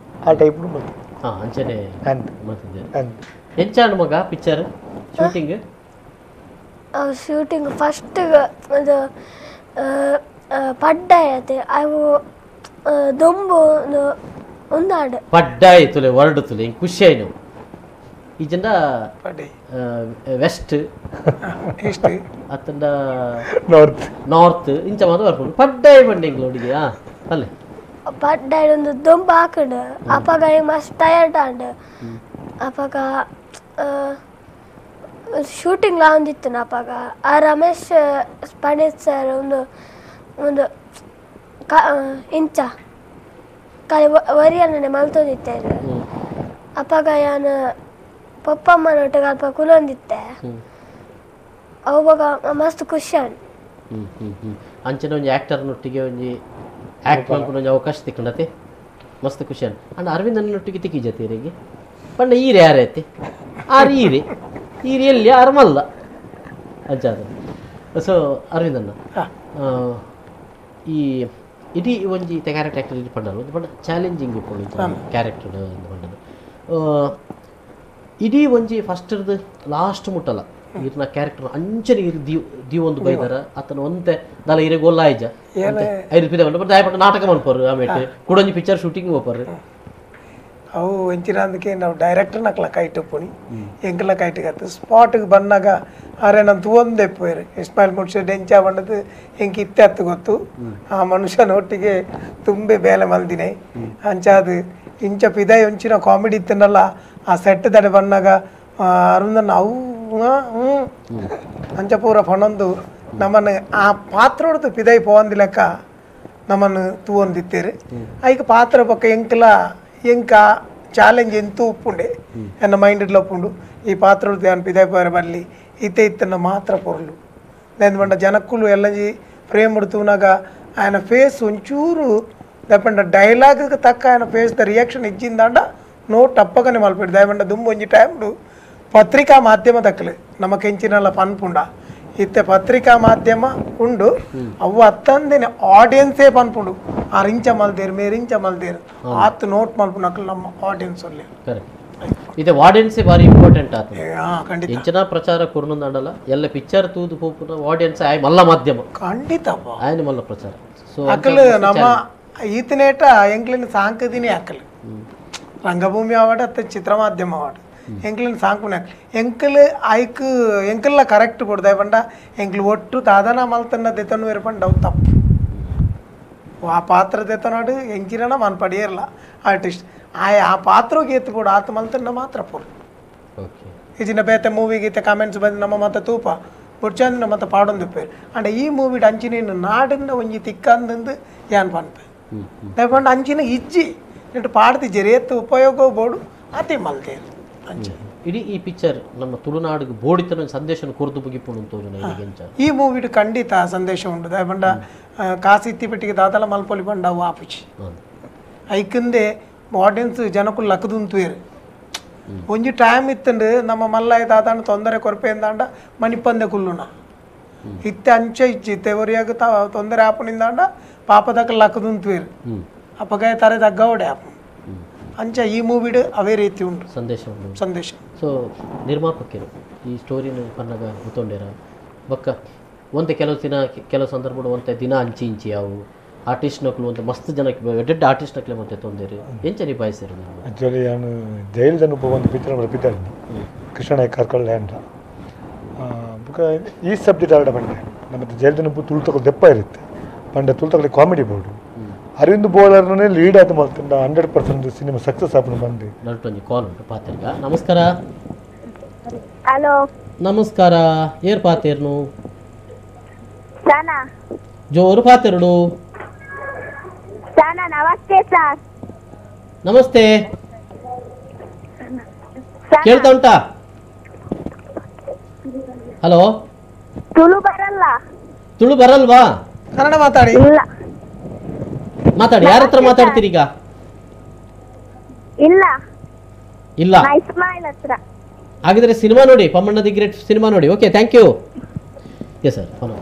ಆ ಟೈಪ್ ಮಲ್ತಾರೆ. ಅಂಚನೆ ಎಂಚಾಂಡ್ ಮಗ picture shooting? Shooting first ಅದು ಪಡ್ಡಾಯತೆ ಅವು ದೊಂಬು ಒಂದಾಡು ಪಡ್ಡಾಯಿ ತುಲೆ ವರ್ಡ್ ತುಲೆ ಹಿಂಗೆ ಖುಷಿ ಆಯ್ತು. ಈ ಜನ ವೆಸ್ಟ್ ಈಸ್ಟ್ ಅತ್ತಂಡ ನಾರ್ತ್ ನಾರ್ತ್ ಇಂಚ ಮಾತ್ರ ಬರ್ಪುಂಡು ಪಡ್ಡಾಯಿ ಬಂಡೆ ಇಂಗ್ಲೋಡಿಗೆ. ಅಲ್ಲೇ ಪಡ್ಡಾಯಿ ಒಂದು ದೊಂಬು ಹಾಕಂಡು ಅಪಗ ಮಸ್ತ್ ಟಯರ್ಡ್ ಆಂಡ್. ಅಪಗ ಶೂಟಿಂಗ್ ಲಾಂದಿತ್ತು ಅಪಗ ಆ ರಮೇಶ್ ಪಂಡಿತ್ ಸರ್ ಒಂದು ಒಂದು ಇಂಚ ಖಾಲಿ ವರಿಯನ್ನೇ ಮಲ್ತೊಂದಿತ್ತೇರು. ಅಪಗ ಯಾನು ಪಪ್ಪಮ್ಮನೊಟ್ಟಿಗೆ ಅಲ್ಪ ಕುಲೊಂದಿತ್ತೆ, ಅವಾಗ ಮಸ್ತ್ ಖುಷಿ ಆಂಡ್. ಅಂಚನೆ ಒಂಜಿ ಆ್ಯಕ್ಟರ್ನೊಟ್ಟಿಗೆ ಒಂಜಿ ಆ್ಯಕ್ಟ್ ಮಲ್ಪುನ ಒಂಜಿ ಅವಕಾಶ ತಿಕ್ಕಂಡತೆ ಮಸ್ತ್ ಖುಷಿ ಆಂಡ್. ಅಂಡ್ ಅರವಿಂದನೊಟ್ಟಿಗೆ ತಿಕ್ಕಿಜತೆ ಈರೆಗೆ ಪಂಡ ಈರೆ ಯಾರೈತೆ ಆರು ಈರೆ ಈರೆ ಎಲ್ಲಿ ಆರು ಮಲ್ಲ ಅಂಚಾದ. ಸೊ ಅರವಿಂದಣ್ಣ ಈ ಇಡೀ ಒಂಜಿ ಕ್ಯಾರೆಕ್ಟರ್ ಆ್ಯಕ್ಟರ್ ಇದು ಪಂಡರು ಒಂದು ಪಂಡ ಚಾಲೆಂಜಿಂಗ್ ಉಪ್ಪುಂಡು ಕ್ಯಾರೆಕ್ಟರ್ ಪಂಡದು. ಇಡೀ ಒಂಜಿ ಫಸ್ಟ್ದು ಲಾಸ್ಟ್ ಮುಟ್ಟಲ್ಲ ಈರ್ನ ಕ್ಯಾರೆಕ್ಟರ್ ಅಂಚನೆ ಇರು ದೀವೊಂದು ಬೈದಾರ ಆತನ ಒಂತೆ ದಾಲ ಇರೆ ಗೊಲ್ಲಾಯ್ಜ ಐದು ಪಿದ ಪಂಡ ದಾಯ ಪಂಡ ನಾಟಕ ಮನ್ಪರು ಆಮೇಲೆ ಕುಡೊಂಜಿ ಪಿಕ್ಚರ್ ಶೂಟಿಂಗ್ ಹೋಪರು. ಅವು ಎಂಚಿನಂದಕ್ಕೆ ನಾವು ಡೈರೆಕ್ಟರ್ನಕ್ಲ ಕೈಟ್ ಪುಣಿ ಎಂಕಲ ಕೈಟ್ ಕತ್ತು ಸ್ಪಾಟ್ಗೆ ಬಂದಾಗ ಅರೆ ನಾನು ತೂವೊಂದೇ ಪೋಯರು ಇಸ್ಮಾಯಿಲ್ ಮುಡ್ಶೆಡ್ ಎಂಚ ಬಂಡದು ಎಂಕ್ ಇತ್ತೆ ಅತ್ತು ಗೊತ್ತು. ಆ ಮನುಷ್ಯನ ಒಟ್ಟಿಗೆ ತುಂಬೆ ಬೇಲೆ ಮಲ್ದಿನೆ ಅಂಚಾದು ಇಂಚ ಪಿದಾಯಿ ಒಂಚಿನ ಕಾಮಿಡಿ ಇತ್ತನಲ್ಲ ಆ ಸೆಟ್ ದಡೆ ಬಂದಾಗ ಅರುಂದನ್ನ ಅವು ಅಂಚ ಪೂರ ಪಣೊಂದು ನಮ್ಮನ್ನು ಆ ಪಾತ್ರೋಡ್ದು ಪಿದಾಯಿ ಪೋವಂದಿ ಲೆಕ್ಕ ನಮ್ಮನ್ನು ತೂವೊಂದಿತ್ತೀರಿ. ಐಕ್ ಪಾತ್ರ ಪಕ್ಕ ಎಂಕಲ ಎಂಕ ಚಾಲೆಂಜ್ ಎಂತೂ ಉಪ್ಪುಂಡೆ ಎನ್ನ ಮೈಂಡ್ಲ ಉಪ್ಪುಂಡು ಈ ಪಾತ್ರೋಡ್ದು ಯಾನ್ ಪಿದಾಯಿ ಪೋಯರ ಬರಲಿ ಇತ್ತೆ ಇತ್ತನ್ನ ಮಾತ್ರ ಪೊರ್ಲು ಪಂಡ ಜನಕ್ಕುಲು ಎಲ್ಲಂಜಿ ಫ್ರೇಮ್ ತೂನಾಗ ఆయన ಫೇಸ್ ಒಂಚೂರು ದಪ್ಪಂಡ ಡೈಲಾಗ್ ತಕ್ಕ ఆయన face the reaction ಇಜ್ಜಿಂದಾಂಡ no ಟಪ್ಪಗನೆ ಮಲ್ಪೆಡು ದಯಪಂಡ ದುಂಬು ಒಂಜಿ ಟೈಮ್ಡು ಪತ್ರಿಕಾ ಮಾಧ್ಯಮ ತಕ್ಕಲು ನಮ್ಮ ಕೆಂಚಿನಲ್ಲ ಪನ್ಪುಂಡ ಇತ್ತೆ ಪತ್ರಿಕಾ ಮಾಧ್ಯಮ ಉಂಡು ಅವು ಅತ್ತಂದೇನೆ ಆಡಿಯನ್ಸೇ ಪನ್ಪುಂಡು ಆ ರಿಂಚ ಮಲ್ದೇರು ಮೇರಿಂಚ ಮಲ್ದೇರು ಆತ್ ನೋಟ್ ಮಲ್ಪುನಕ್ಲು ನಮ್ಮ ಆಡಿಯನ್ಸ್ ಒಲ್ಲೆ. ಇದು ಆಡಿಯನ್ಸೇ ಭಾರಿ ಇಂಪಾರ್ಟೆಂಟ್ ಆತ. ಖಂಡಿತ ಎಂಚಿನ ಪ್ರಚಾರ ಕೊರ್ನಂದಾಂಡಲ ಎಲ್ಲ ಪಿಕ್ಚರ್ ತೂದು ಪೋಪುನ ಆಡಿಯನ್ಸ್ ಆಯ್ ಮಲ್ಲ ಮಾಧ್ಯಮ ಖಂಡಿತ ಆಯ್ನ ಮಲ್ಲ ಪ್ರಚಾರ. ಸೊ ಅಕಲು ನಮ್ಮ ಈತನೇಟ ಎಂಕ್ಲಿನ ಸಾಂಕದಿನೇ ಅಕಲು ರಂಗಭೂಮಿ ಅವಾರ್ಡ್ ಅತ್ತ ಚಿತ್ರ ಮಾಧ್ಯಮ ಅವಾರ್ಡ್ ಎಂಕ್ಲಿನ ಸಾಂಕುನ ಎಂಕಲ್ ಐಕ್ ಎಂಕಲ್ಲ ಕರೆಕ್ಟ್ ಕೊಡ್ದೆ ಪಂಡ ಎಂಕ್ಲು ಒಟ್ಟು ದಾದನ ಮಲ್ತನ್ನ ದೆತನು ಪಂಡ ಅವು ತಪ್ಪು. ಆ ಪಾತ್ರ ದೆತನಾಡು ಎಂಚಿನ ಮನ್ ಪಡಿಯರ್ಲ ಆರ್ಟಿಸ್ಟ್ ಆಯ್ ಆ ಪಾತ್ರಗೆ ಎತ್ತು ಕೊಡು ಆತ ಮಲ್ತನ್ನ ಮಾತ್ರ ಪೋಡು. ಇಜಿನ ಬೇತೆ ಮೂವಿ ಗೀತೆ ಕಾಮೆಂಟ್ಸ್ ಬಂದು ನಮ್ಮ ಮಾತ ತೂಪ ಬೊಡ್ಚಂದಿನ ಮತ್ತೆ ಪಾಡೊಂದು ಪೇರು ಅಂಡ ಈ ಮೂವಿಡ್ ಅಂಚಿನ ನಾಡಿನ ಒಂಜಿ ತಿಕ್ಕಂದಂದು ಯಾನ್ ಪನ್ಪೆ ದಯಪಂಡ ಅಂಚಿನ ಇಜ್ಜಿ ನೆಟ್ಟು ಪಾಡ್ತಿಜ್ಜೆರ್ ಏತ್ ಉಪಯೋಗ ಬೋಡು ಆತೆ ಮಲ್ತೇರು ಅಂಚ. ಇಡೀ ಈ ಪಿಕ್ಚರ್ ನಮ್ಮ ತುಳುನಾಡಿಗೆ ಬೋಡಿತನ ಸಂದೇಶ ಕೊರ್ದು ಬುಗಿಪುಂಡು ತೋಜುನ ಎಂಚ ಈ ಮೂವಿಡ್ ಖಂಡಿತ ಸಂದೇಶ ಉಂಡು. ದಯಪಂಡ ಕಾಸು ಇತ್ತಿ ಪೆಟ್ಟಿಗೆ ದಾದಲ ಮಲ್ಪೊಲಿ ಪಂಡ ಅವು ಆಪುಜಿ ಐಕಂದೆ ಆಡಿಯನ್ಸ್ ಜನಕ್ಕೂ ಲಕ್ಕದುಂತುವೇರು. ಒಂಜಿ ಟೈಮ್ ಇತ್ತಂಡು ನಮ್ಮ ಮಲ್ಲಾಯ ದಾದಾನ ತೊಂದರೆ ಕೊರಪೆಂದಾಂಡ ಮಣಿಪಂದೆ ಕುಲ್ಲುನ ಇತ್ತೆ ಅಂಚೆ ಇಚ್ಚಿ ಇತ್ತೆ ಒರಿಯಾಗ ತೊಂದರೆ ಆಪುನಿಂದಾಂಡ ಪಾಪದಕ್ಕ ಲಕ್ಕದುಂತುವೇರು ಅಪಗಾಯ ತರೆ ತಗ್ಗವಡೆ ಆಪು ಅಂಚ ಈ ಮೂವಿಡ್ ಅವೇ ರೀತಿ ಉಂಟು ಸಂದೇಶ ಉಂಟು ಸಂದೇಶ. ಸೊ ನಿರ್ಮಾಪಕರು ಈ ಸ್ಟೋರಿನ ಪನ್ನಗ ಗೊತ್ತೊಂಡೇರ ಬೊಕ್ಕ ಒಂತೆ ಕೆಲವು ದಿನ ಕೆಲವು ಸಂದರ್ಭ ಒಂತೆ ದಿನ ಅಂಚಿ ಇಂಚಿ ಅವು ಆರ್ಟಿಸ್ಟ್ ನಕ್ಲು ಒಂದು ಮಸ್ತ್ ಜನಕ್ಕೆ ಎಡ್ಡೆಡ್ ಆರ್ಟಿಸ್ಟ್ ನಕ್ಲೆ ಮತ್ತೆ ತೊಂದರೆ ಎಂಚ ನಿಭಾಯಿಸಿರು? ಆ್ಯಕ್ಚುಲಿ ನಾನು ಜೈಲ್ದನ್ನು ಒಂದು ಪಿಕ್ಚರ್ ಬರ್ಪಿದ್ದಾರೆ ಕೃಷ್ಣನಾಯಕ್ ಕಾರ್ಕಳ ಲ್ಯಾಂಡ್ ಬುಕ್ಕ ಈ ಸಬ್ಜೆಕ್ಟ್ ಆರ್ಡ ಬಂಡೆ ನಮ್ಮ ಜೈಲ್ದನ್ನು ತುಳು ತಗೊಳ್ಳಿ ದೆಪ್ಪ ಇರುತ್ತೆ ಪಂಡ ತುಳು ತಗೊಳ್ಳಿ ಕಾಮಿಡಿ ಬೋರ್ಡು ಅರವಿಂದ್ ಬೋಳರ್ನೇ ಲೀಡ್ ಆದ ಮಲ್ತಂಡ 100% ಸಿನಿಮಾ ಸಕ್ಸಸ್ ಆಪುನ ಬಂದು. ನಡುಟೊಂಜಿ ಕಾಲ್ ಉಂಟು ಪಾತೆರ್ಗ. ನಮಸ್ಕಾರ. ಹಲೋ ನಮಸ್ಕಾರ. ಏರ್ ಪಾತೆರ್ನು? ಸನಾ. ಜೋರು ಪಾತೆರುಡು. ಸನಾ ನಮಸ್ತೆ ಸರ್. ನಮಸ್ತೆ. ಕೇಳ್ತಾ ಉಂಟಾ? ಹಲೋ. ತುಳು ಬರಲ್ಲ. ತುಳು ಬರಲ್ವಾ? ಕನ್ನಡ ಮಾತಾಡಿ. ಇಲ್ಲ ಮಾತಾಡಿ. ಯಾರ ಹತ್ರ ಮಾತಾಡ್ತೀರಿ ಈಗ? ಇಲ್ಲ. ಇಲ್ಲ. ಇಸ್ಮಾಯಿಲ್ ಹತ್ರ. ಹಾಗಿದ್ರೆ ಸಿನಿಮಾ ನೋಡಿ, ಪಮ್ಮಣ್ಣ the great cinema ನೋಡಿ. Okay, thank you. Yes sir, follow.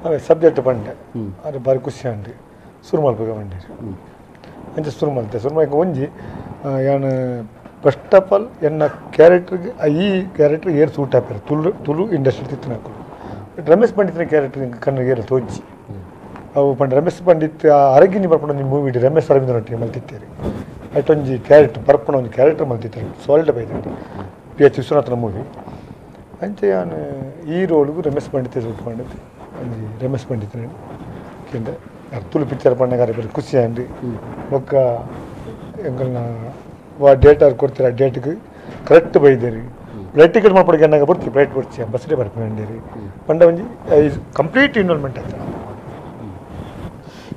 ಅವೇ ಸಬ್ಜೆಕ್ಟ್ ಪಂಡೆ ಅದು ಭಾರಿ ಖುಷಿ ಅಂಡಿ ಶುರು ಮಲ್ಪಗ ಬಂಡಿ ಅಂಚೆ ಶುರು ಮಲ್ತೆ ಶುರು ಮಲ್ಕ ಒಂಜಿ ಯಾನ್ first of all ಎನ್ನ ಕ್ಯಾರೆಕ್ಟರ್ಗೆ ಈ ಕ್ಯಾರೆಕ್ಟರ್ ಏರ್ ಸೂಟ್ ಆಪೇರು ತುಳು ತುಳು ಇಂಡಸ್ಟ್ರಿ ತಿತ್ತನಾಕುಲು. ರಮೇಶ್ ಪಂಡಿತ್ನ ಕ್ಯಾರೆಕ್ಟರ್ ಕಣ್ಣಿಗೆ ಏರ್ ತೋಜಿ ಅವು ಪಂಡ ರಮೇಶ್ ಪಂಡಿತ್ ಅರಗಿನಿ ಬರ್ಪಣ ಒಂಜಿ ಮೂವಿ ರಮೇಶ್ ಅರವಿಂದನೊಟ್ಟಿಗೆ ಮಲ್ತಿತ್ತೇರಿ ಅಷ್ಟೊಂಜಿ ಕ್ಯಾರೆಕ್ಟರ್ ಬರ್ಪಣ ಒಂಜಿ ಕ್ಯಾರೆಕ್ಟರ್ ಮಲ್ತಿತ್ತಾರೆ ಸಾಲ್ಡ್ ಬೈದಂడి ಪಿ ಎಚ್ ವಿಶ್ವನಾಥನ ಮೂವಿ ಅಂಚೆ ಯಾನ್ ಈ ರೋಲ್ಗೂ ರಮೇಶ್ ಪಂಡಿತ್ ಸೂಟ್ ಮಾಡಿದ್ದು ಒಂಜಿ ರಮೇಶ್ ಪಂಡಿತ್ ಕಿಂದ ತುಳು ಪಿಕ್ಚರ್ ಪಣ್ಣಗಾರ ಬೇರೆ ಖುಷಿ ಅಂಡಿ ಬೊಕ್ಕ ಎಂಕಲ್ನ ವಾ ಡೇಟ್ ಅವ್ರು ಕೊಡ್ತೀರ ಆ ಡೇಟ್ಗೆ ಕರೆಕ್ಟ್ ಬೈದೇರಿ ಫ್ಲೈಟ್ ಟಿಕೆಟ್ ಮಾಡ್ಪಡಿಗೆ ಅನ್ನಾಗ ಬರ್ತೀವಿ ಫ್ಲೈಟ್ ಬರ್ತೀವಿ ಬಸ್ಸೇ ಬರ್ತೀನಿ ಅಂಡೇರಿ ಪಂಡ ಒಂಜಿ ಕಂಪ್ಲೀಟ್ ಇನ್ವಾಲ್ವ್ಮೆಂಟ್ ಆಯ್ತು.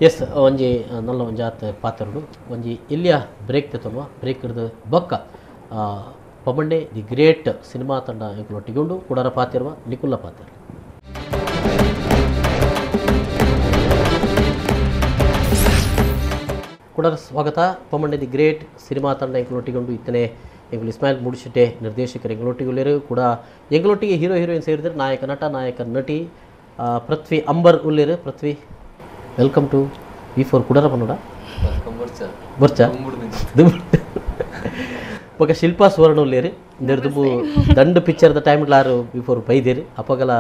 ಎಸ್, ಒಂಜಿ ನಲ್ಲ ಒಂಜಿ ಆತ ಪಾತ್ರಡು ಒಂಜಿ ಇಲ್ಲಿಯ ಬ್ರೇಕ್ ತೆತ್ತಲ್ವ ಬ್ರೇಕ್ ಹಿಡಿದು ಬೊಕ್ಕ ಪಮ್ಮಣ್ಣೆ the great cinema ತಂಡ ಎಂಕುಲೊಟ್ಟಿಗೊಂಡು ಕುಡರ ಪಾತಿರುವ ನಿಕುಲ್ಲ ಪಾತ್ರ. ಕುಡರ ಸ್ವಾಗತ. ಪಮ್ಮಣ್ಣೆ the great cinema ತಂಡ ಎಂಕುಲೊಟ್ಟಿಗೊಂಡು ಇತ್ತನೆ ಎಂಕುಲು ಇಸ್ಮಾಯಿಲ್ ಮೂಡಿಶೆಟ್ಟೆ ನಿರ್ದೇಶಕರು ಎಂಕುಲೊಟ್ಟಿಗುಲ್ಲೇರು ಕೂಡ ಎಂಕುಲೊಟ್ಟಿಗೆ ಹೀರೋ ಹೀರೋಯಿನ್ ಸೇರಿದರೆ ನಾಯಕ ನಟ ನಾಯಕ ನಟಿ ಪೃಥ್ವಿ Ambar ಉಲ್ಲೇರು. Prithvi, welcome to V4 ಕುಡರ ಪನ್ನಡ ಬರ್ಚಾ ಬೊಕ ಶಿಲ್ಪಾ ಸುವರ್ಣ ಉಲ್ಲೇರು ದುಂಬು ದಂಡು ಪಿಕ್ಚರ್ದ ಟೈಮ್ ಲಾರು ಬಿಫೋರ್ ಬೈದೇರಿ ಅಪಗಲ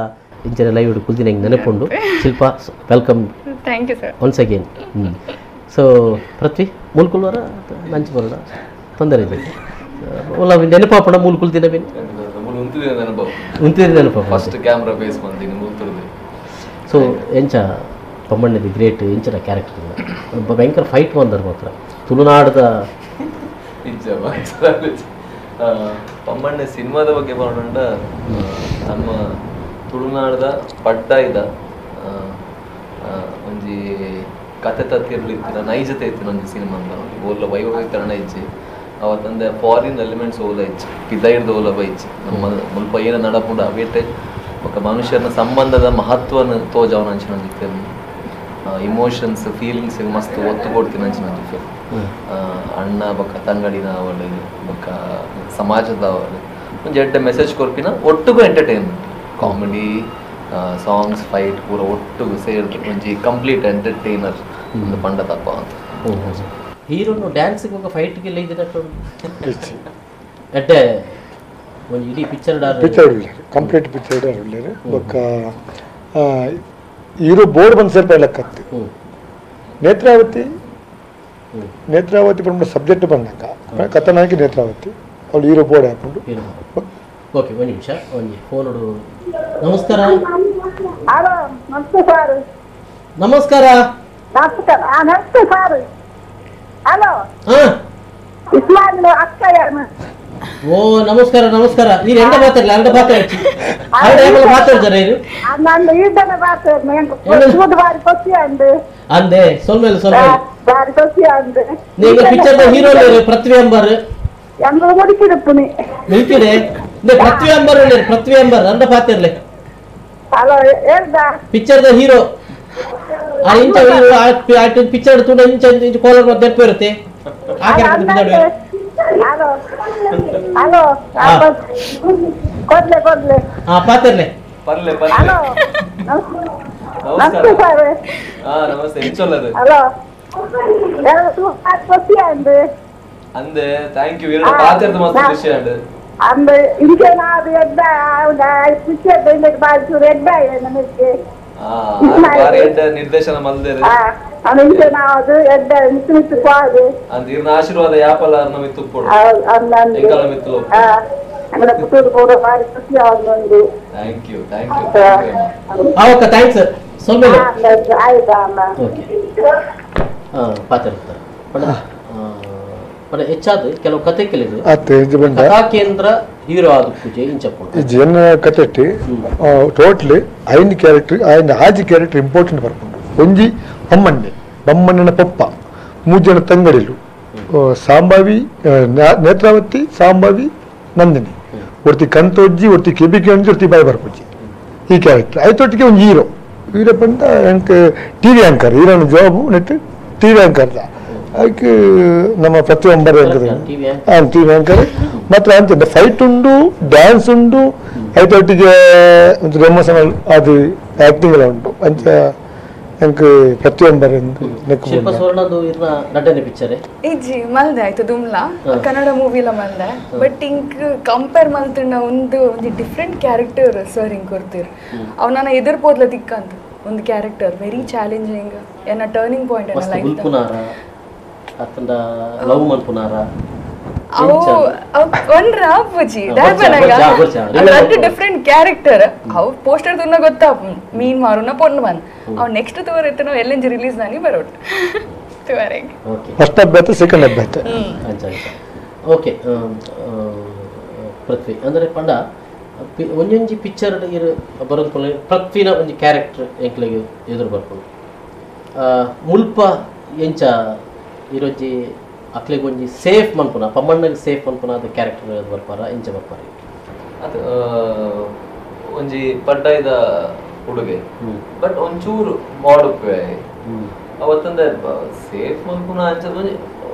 ಇಂಚನೆ ಲೈವ್ ಕುಲ್ದಿನ ಹಿಂಗೆ ನೆನಪುಂಡು. Shilpa, welcome. Thank you sir once again. So Prithvi ಮೂಲ್ಕುಲ್ವರ lunch ಬರೋಣ ತೊಂದರೆ ಇದೆ ಒಲ್ಲ ನೆನಪಾಪಣ ಮೂಲ್ಕುಲ್ ದಿನ ಬೇನೆ ಉಂತಿದ ನೆನಪ first camera face ಬಂದಿನಿ ಮೂಲ್ತುರ್ದು. ಸೊ ಎಂಚ ಪಮ್ಮಣ್ಣ the great ಎಂಚನ character ಭಯಂಕರ ಫೈಟ್ ಬಂದರು ಮಾತ್ರ ತುಳುನಾಡದ ಪಮ್ಮಣ್ಣ ಸಿನಿಮಾದ ಬಗ್ಗೆ ಬರೋಣ. ನಮ್ಮ ತುಳುನಾಡದ ಪಡ್ಡಾಯ್ದ ಒಂಜಿ ಕತೆ ತತ್ತಿರ್ಲಿತ್ತಿನ ನೈಜತೆ ಇತ್ತಿನ ಒಂಜಿ ಸಿನಿಮಾ ಅಂತ ಓಲ ವೈಭವೀಕರಣ ಇಜ್ಜಿ ಅವತ್ತಂದೆ ಫಾರಿನ್ ಎಲಿಮೆಂಟ್ಸ್ ಓಲ ಇಜ್ಜಿ ಪಿದೈರ್ದ ಓಲ ಬೈಜಿ ನಮ್ಮ ಮುಲ್ಪ ಏನ ನಡಪುಂಡು ಅವೇಟೆ ಬೊಕ್ಕ ಮನುಷ್ಯನ ಸಂಬಂಧದ ಮಹತ್ವನ ತೋಜಾವನ ಅಂಚಿನ ಒಂಜಿ film. Emotions feelings ಮಸ್ತ್ ಒತ್ತು ಕೊಡ್ತೀನಿ ಅಂಚಿನ ಒಂಜಿ ಫಿಲ್ಮ್. ಅಣ್ಣ ಬೊಕ್ಕ ತಂಗಡಿನ ಅವಳು ಬೊಕ್ಕ ಸಮಾಜದ ಅವಳು ಒಂಜಿ ಎಡ್ಡೆ ಮೆಸೇಜ್ ಕೊರ್ಪಿನ ಒಟ್ಟುಗೂ entertainment comedy songs fight ಪೂರ ಒಟ್ಟುಗೂ ಸೇರಿದು ಒಂಜಿ ಕಂಪ್ಲೀಟ್ ಎಂಟರ್ಟೈನರ್ ಒಂದು ಪಂಡ ತಪ್ಪ ಅಂತ. ಹೀರೋನು ಡ್ಯಾನ್ಸ್ಗೆ ఒక ಫೈಟ್ಗೆ ಎಡ್ಡೆ ಒಂಜಿ ಇಡೀ picture picture complete picture ಉಳ್ಳೇರು ಬೊಕ್ಕ ಹೀರೋ ಬೋರ್ಡ್ ಬಂದು ಸೇರ್ಪ ಲೆಕ್ಕತ್ತು. ನೇತ್ರಾವತಿ ನೇತ್ರಾವತಿ ಬಂದ ಸಬ್ಜೆಕ್ಟ್ ಬಂದಾಗ ಕಥಾನಾಯಕಿ ನೇತ್ರಾವತಿ ಅವಳು ಹೀರೋ ಬೋರ್ಡ್ ಹಾಕೊಂಡು. ಓಕೆ, ಒಂದು ನಿಮಿಷ ಒಂಜಿ ಫೋನ್. ನಮಸ್ಕಾರ. ಹಲೋ, ನಮಸ್ತೆ ಸರ್. ನಮಸ್ಕಾರ. ನಮಸ್ಕಾರ. ನಮಸ್ತೆ ಸರ್. ಹಲೋ, ಇಸ್ಮಾಯಿಲ್ ಅಕ್ಕ. ಓ ನಮಸ್ಕಾರ ನಮಸ್ಕಾರ. ನೀನು ಎಂತ ಮಾತಾಡಲ್ಲ ಎಂತ ಮಾತಾಡ್ತಿ ಮಾತಾಡ್ತಾರೆ ಅಂದೆ ಸೊಲ್ಮೇಲೆ ಸೊಲ್ಮೇಲೆ ನೀಗ ಪಿಕ್ಚರ್ ಹೀರೋ ಪೃಥ್ವಿ ಅಂಬರ್ ನಿಲ್ತಿದೆ. ಪೃಥ್ವಿ ಅಂಬರ್ ಪೃಥ್ವಿ ಅಂಬರ್ ಅಂದ ಪಾತಿರ್ಲೆ picture the hero ಆ ಇಂಚ ಪಿಕ್ಚರ್ ತೂಡ ಇಂಚ ಇಂಚ ಕೋಲರ್ ಮಧ್ಯೆ ಇರುತ್ತೆ ಆ character. Hello hello, ಕೊಡ್ಲೆ ಕೊಡ್ಲೆ. ಹಾ ಪಾತಿರ್ಲೆ ಪರ್ಲೆ ಪರ್ಲೆ. ಹಲೋ, ನಮಸ್ತೆ ಸರ್. ಹಾ ನಮಸ್ತೆ. ಎಂಚೊಲ್ಲದು? ಹಲೋ, ಖುಷಿ ಅಂದೆ ಅಂದೆ. Thank you. ಎರಡು ಪಾತಿರ್ದು ಮಸ್ತ್ ಖುಷಿ ಅಂಡ್ ಅಂದೆ ಇಂಚೆ ನಾವು ಎಡ್ಡ ಖುಷಿ ಅಡ್ಡ ಬಾಜು ಎಡ್ಡ ನಮಗೆ ನಿರ್ದೇಶನ ಮಲ್ದೇರು ಇಂಚೆ ನಾವು ಎಡ್ಡ ಮಿತ್ತು ಮಿತ್ತು ಪಾದು ಅಂದ್ ಇರ್ನ ಆಶೀರ್ವಾದ ಯಾಪಲ ಅರ್ನ ಮಿತ್ತು ಕೊಡು ಎಂಕಲ ಮಿತ್ತು. ಅಂಗಡ ಪುತ್ತೂರು ಪೂರ ಬಾರಿ ಖುಷಿ ಆಗುಂಡು. Thank you thank you. Okay thanks ಸೊಲ್ಮೇಲೆ. ಆಯ್ತಾ ಅಮ್ಮ. ಓಕೆ ಪಾತಿರ್ತಾರೆ ಪಡ ಪಡ ಹೆಚ್ಚಾದ ಕೆಲವು ಕತೆ ಕೇಳಿದ್ರು ಕಥಾ ಕೇಂದ್ರ ಹೀರೋ ಆದ ಪೂಜೆ ಇಂಚಪ್ಪ ಜನ ಕತೆಟ್ಟಿ ಟೋಟ್ಲಿ ಐನ್ ಕ್ಯಾರೆಕ್ಟರ್ ಐನ್ ಆಜಿ ಕ್ಯಾರೆಕ್ಟರ್ ಇಂಪಾರ್ಟೆಂಟ್ ಬರ್ಕೊಂಡು. ಒಂಜಿ ಬೊಮ್ಮಣ್ಣೆ ಬೊಮ್ಮಣ್ಣನ ಪಪ್ಪ ಮೂರು ಜನ ತಂಗಡಿಲು ಸಾಂಬಾವಿ ನೇತ್ರಾವತಿ ಸಾಂಬಾವಿ ನಂದಿನಿ ಒರ್ತಿ ಕಂತೊಜ್ಜಿ ಒರ್ತಿ ಕೆಬಿಕೆ ಒಂಜಿ ಒರ್ತಿ ಬಾಯಿ ಬರ್ಪುಜ್ಜಿ ಈ ಕ್ಯಾರೆಕ್ಟರ್ ಐತೊಟ್ಟಿಗೆ ಒಂಜಿ ಹೀರೋ ಹೀರೋ ಪಂಡ ಎಂಕ್ T V anchor ಹೀರೋನ job net T V anchor ಅದಕ್ಕೆ ನಮ್ಮ ಪ್ರತಿಯೊಬ್ಬರು ಟಿವಿ ಆಂಕರ್ ಮತ್ತು ಅಂತಿದ್ದ ಫೈಟ್ ಉಂಡು ಡ್ಯಾನ್ಸ್ ಉಂಡು ಐತೊಟ್ಟಿಗೆ ಒಂದು ಎಮೋಷನಲ್ ಅದು ಆಕ್ಟಿಂಗ್ ಎಲ್ಲ ಉಂಟು ಅಂಚ ಎಂಕ್ ಪ್ರತಿಯೊಬ್ಬರು ಶಿಲ್ಪ ಸುವರ್ಣದು ಇರ್ನ ನಟನೆ ಪಿಕ್ಚರ್ ಇಜ್ಜಿ ಮಲ್ದೆ ಆಯ್ತು ದುಮ್ಲಾ ಕನ್ನಡ ಮೂವಿಲ ಮಲ್ದೆ ಬಟ್ ಇಂಕ್ ಕಂಪೇರ್ ಮಲ್ತಿಂಡ ಒಂದು ಒಂಜಿ different character sir ಇಂಕ್ ಕೊಡ್ತೀರ್ ಅವ್ ನಾನು ಎದುರು ಪೋದ್ಲ ತಿಕ್ಕಂತ ಒಂದು character very challenging ಎನ್ನ ಟರ್ನಿಂಗ್ ಪಾಯಿಂಟ್ ಎನ್ನ ಲೈಫ್ ಗುಲ್ಪುನಾರ ಅತ್ತಂಡ ಲವ್ ಮನ್ಪುನಾರ ಅವು ಒಂದ್ರ ಅಪ್ಪುಜಿ ದಾಪನಗ ಅದು ಡಿಫರೆಂಟ್ ಕ್ಯಾರೆಕ್ಟರ್ ಅವು ಪೋಸ್ಟರ್ ತುನ್ನ ಗೊತ್ತಾ ಮೀನ್ ಮಾರುನ ಪೊಣ್ಣು ಬಂದ್ ಅವು ನೆಕ್ಸ್ಟ್ ತುವರ್ ಇತ್ತು ಎಲ್ಲೆಂಜಿ ರಿಲೀಸ್ ನಾನಿ ಬರೋಟ್ ತುವರೆಗೆ ಫಸ್ಟ್ ಅಬ್ಬಾಯ್ತು ಸೆಕೆಂಡ್ ಅಬ್ಬಾಯ್ತು ಅಂಚ ಅಂಚ ಓಕೆ ಪೃಥ್ವಿ ಅಂದರೆ ಪಂಡ ಒಂಜೊಂಜಿ ಪಿಕ್ಚರ್ ಇರು ಬರೋದು ಪೃಥ್ವಿನ ಒಂಜಿ ಕ್ಯಾರೆಕ್ಟರ್ ಎಂಕ್ಲೆಗ್ ಎದುರು ಬರ್ಪುಂಡು ಮುಲ್ಪ ಎಂಚ ಇರೊಂಜಿ ಅಕ್ಲೆಗ್ ಒಂಜಿ ಸೇಫ್ ಮನ್ಪುನ ಪಮ್ಮಣ್ಣಗ್ ಸೇಫ್ ಮನ್ಪುನ ಅದು ಕ್ಯಾರೆಕ್ಟರ್ ಬರ್ಪಾರ ಎಂಚ ಬರ್ಪಾರ ಅದು ಒಂಜಿ ಪಡ್ಡಾಯ್ದ ಹುಡುಗೆ ಬಟ್ ಒಂಚೂರು ಮಾಡುಪ್ಪೆ ಅವತ್ತಂದ್ರೆ ಸೇಫ್ ಮನ್ಪುನ ಅಂಚದ ಒಂಜಿ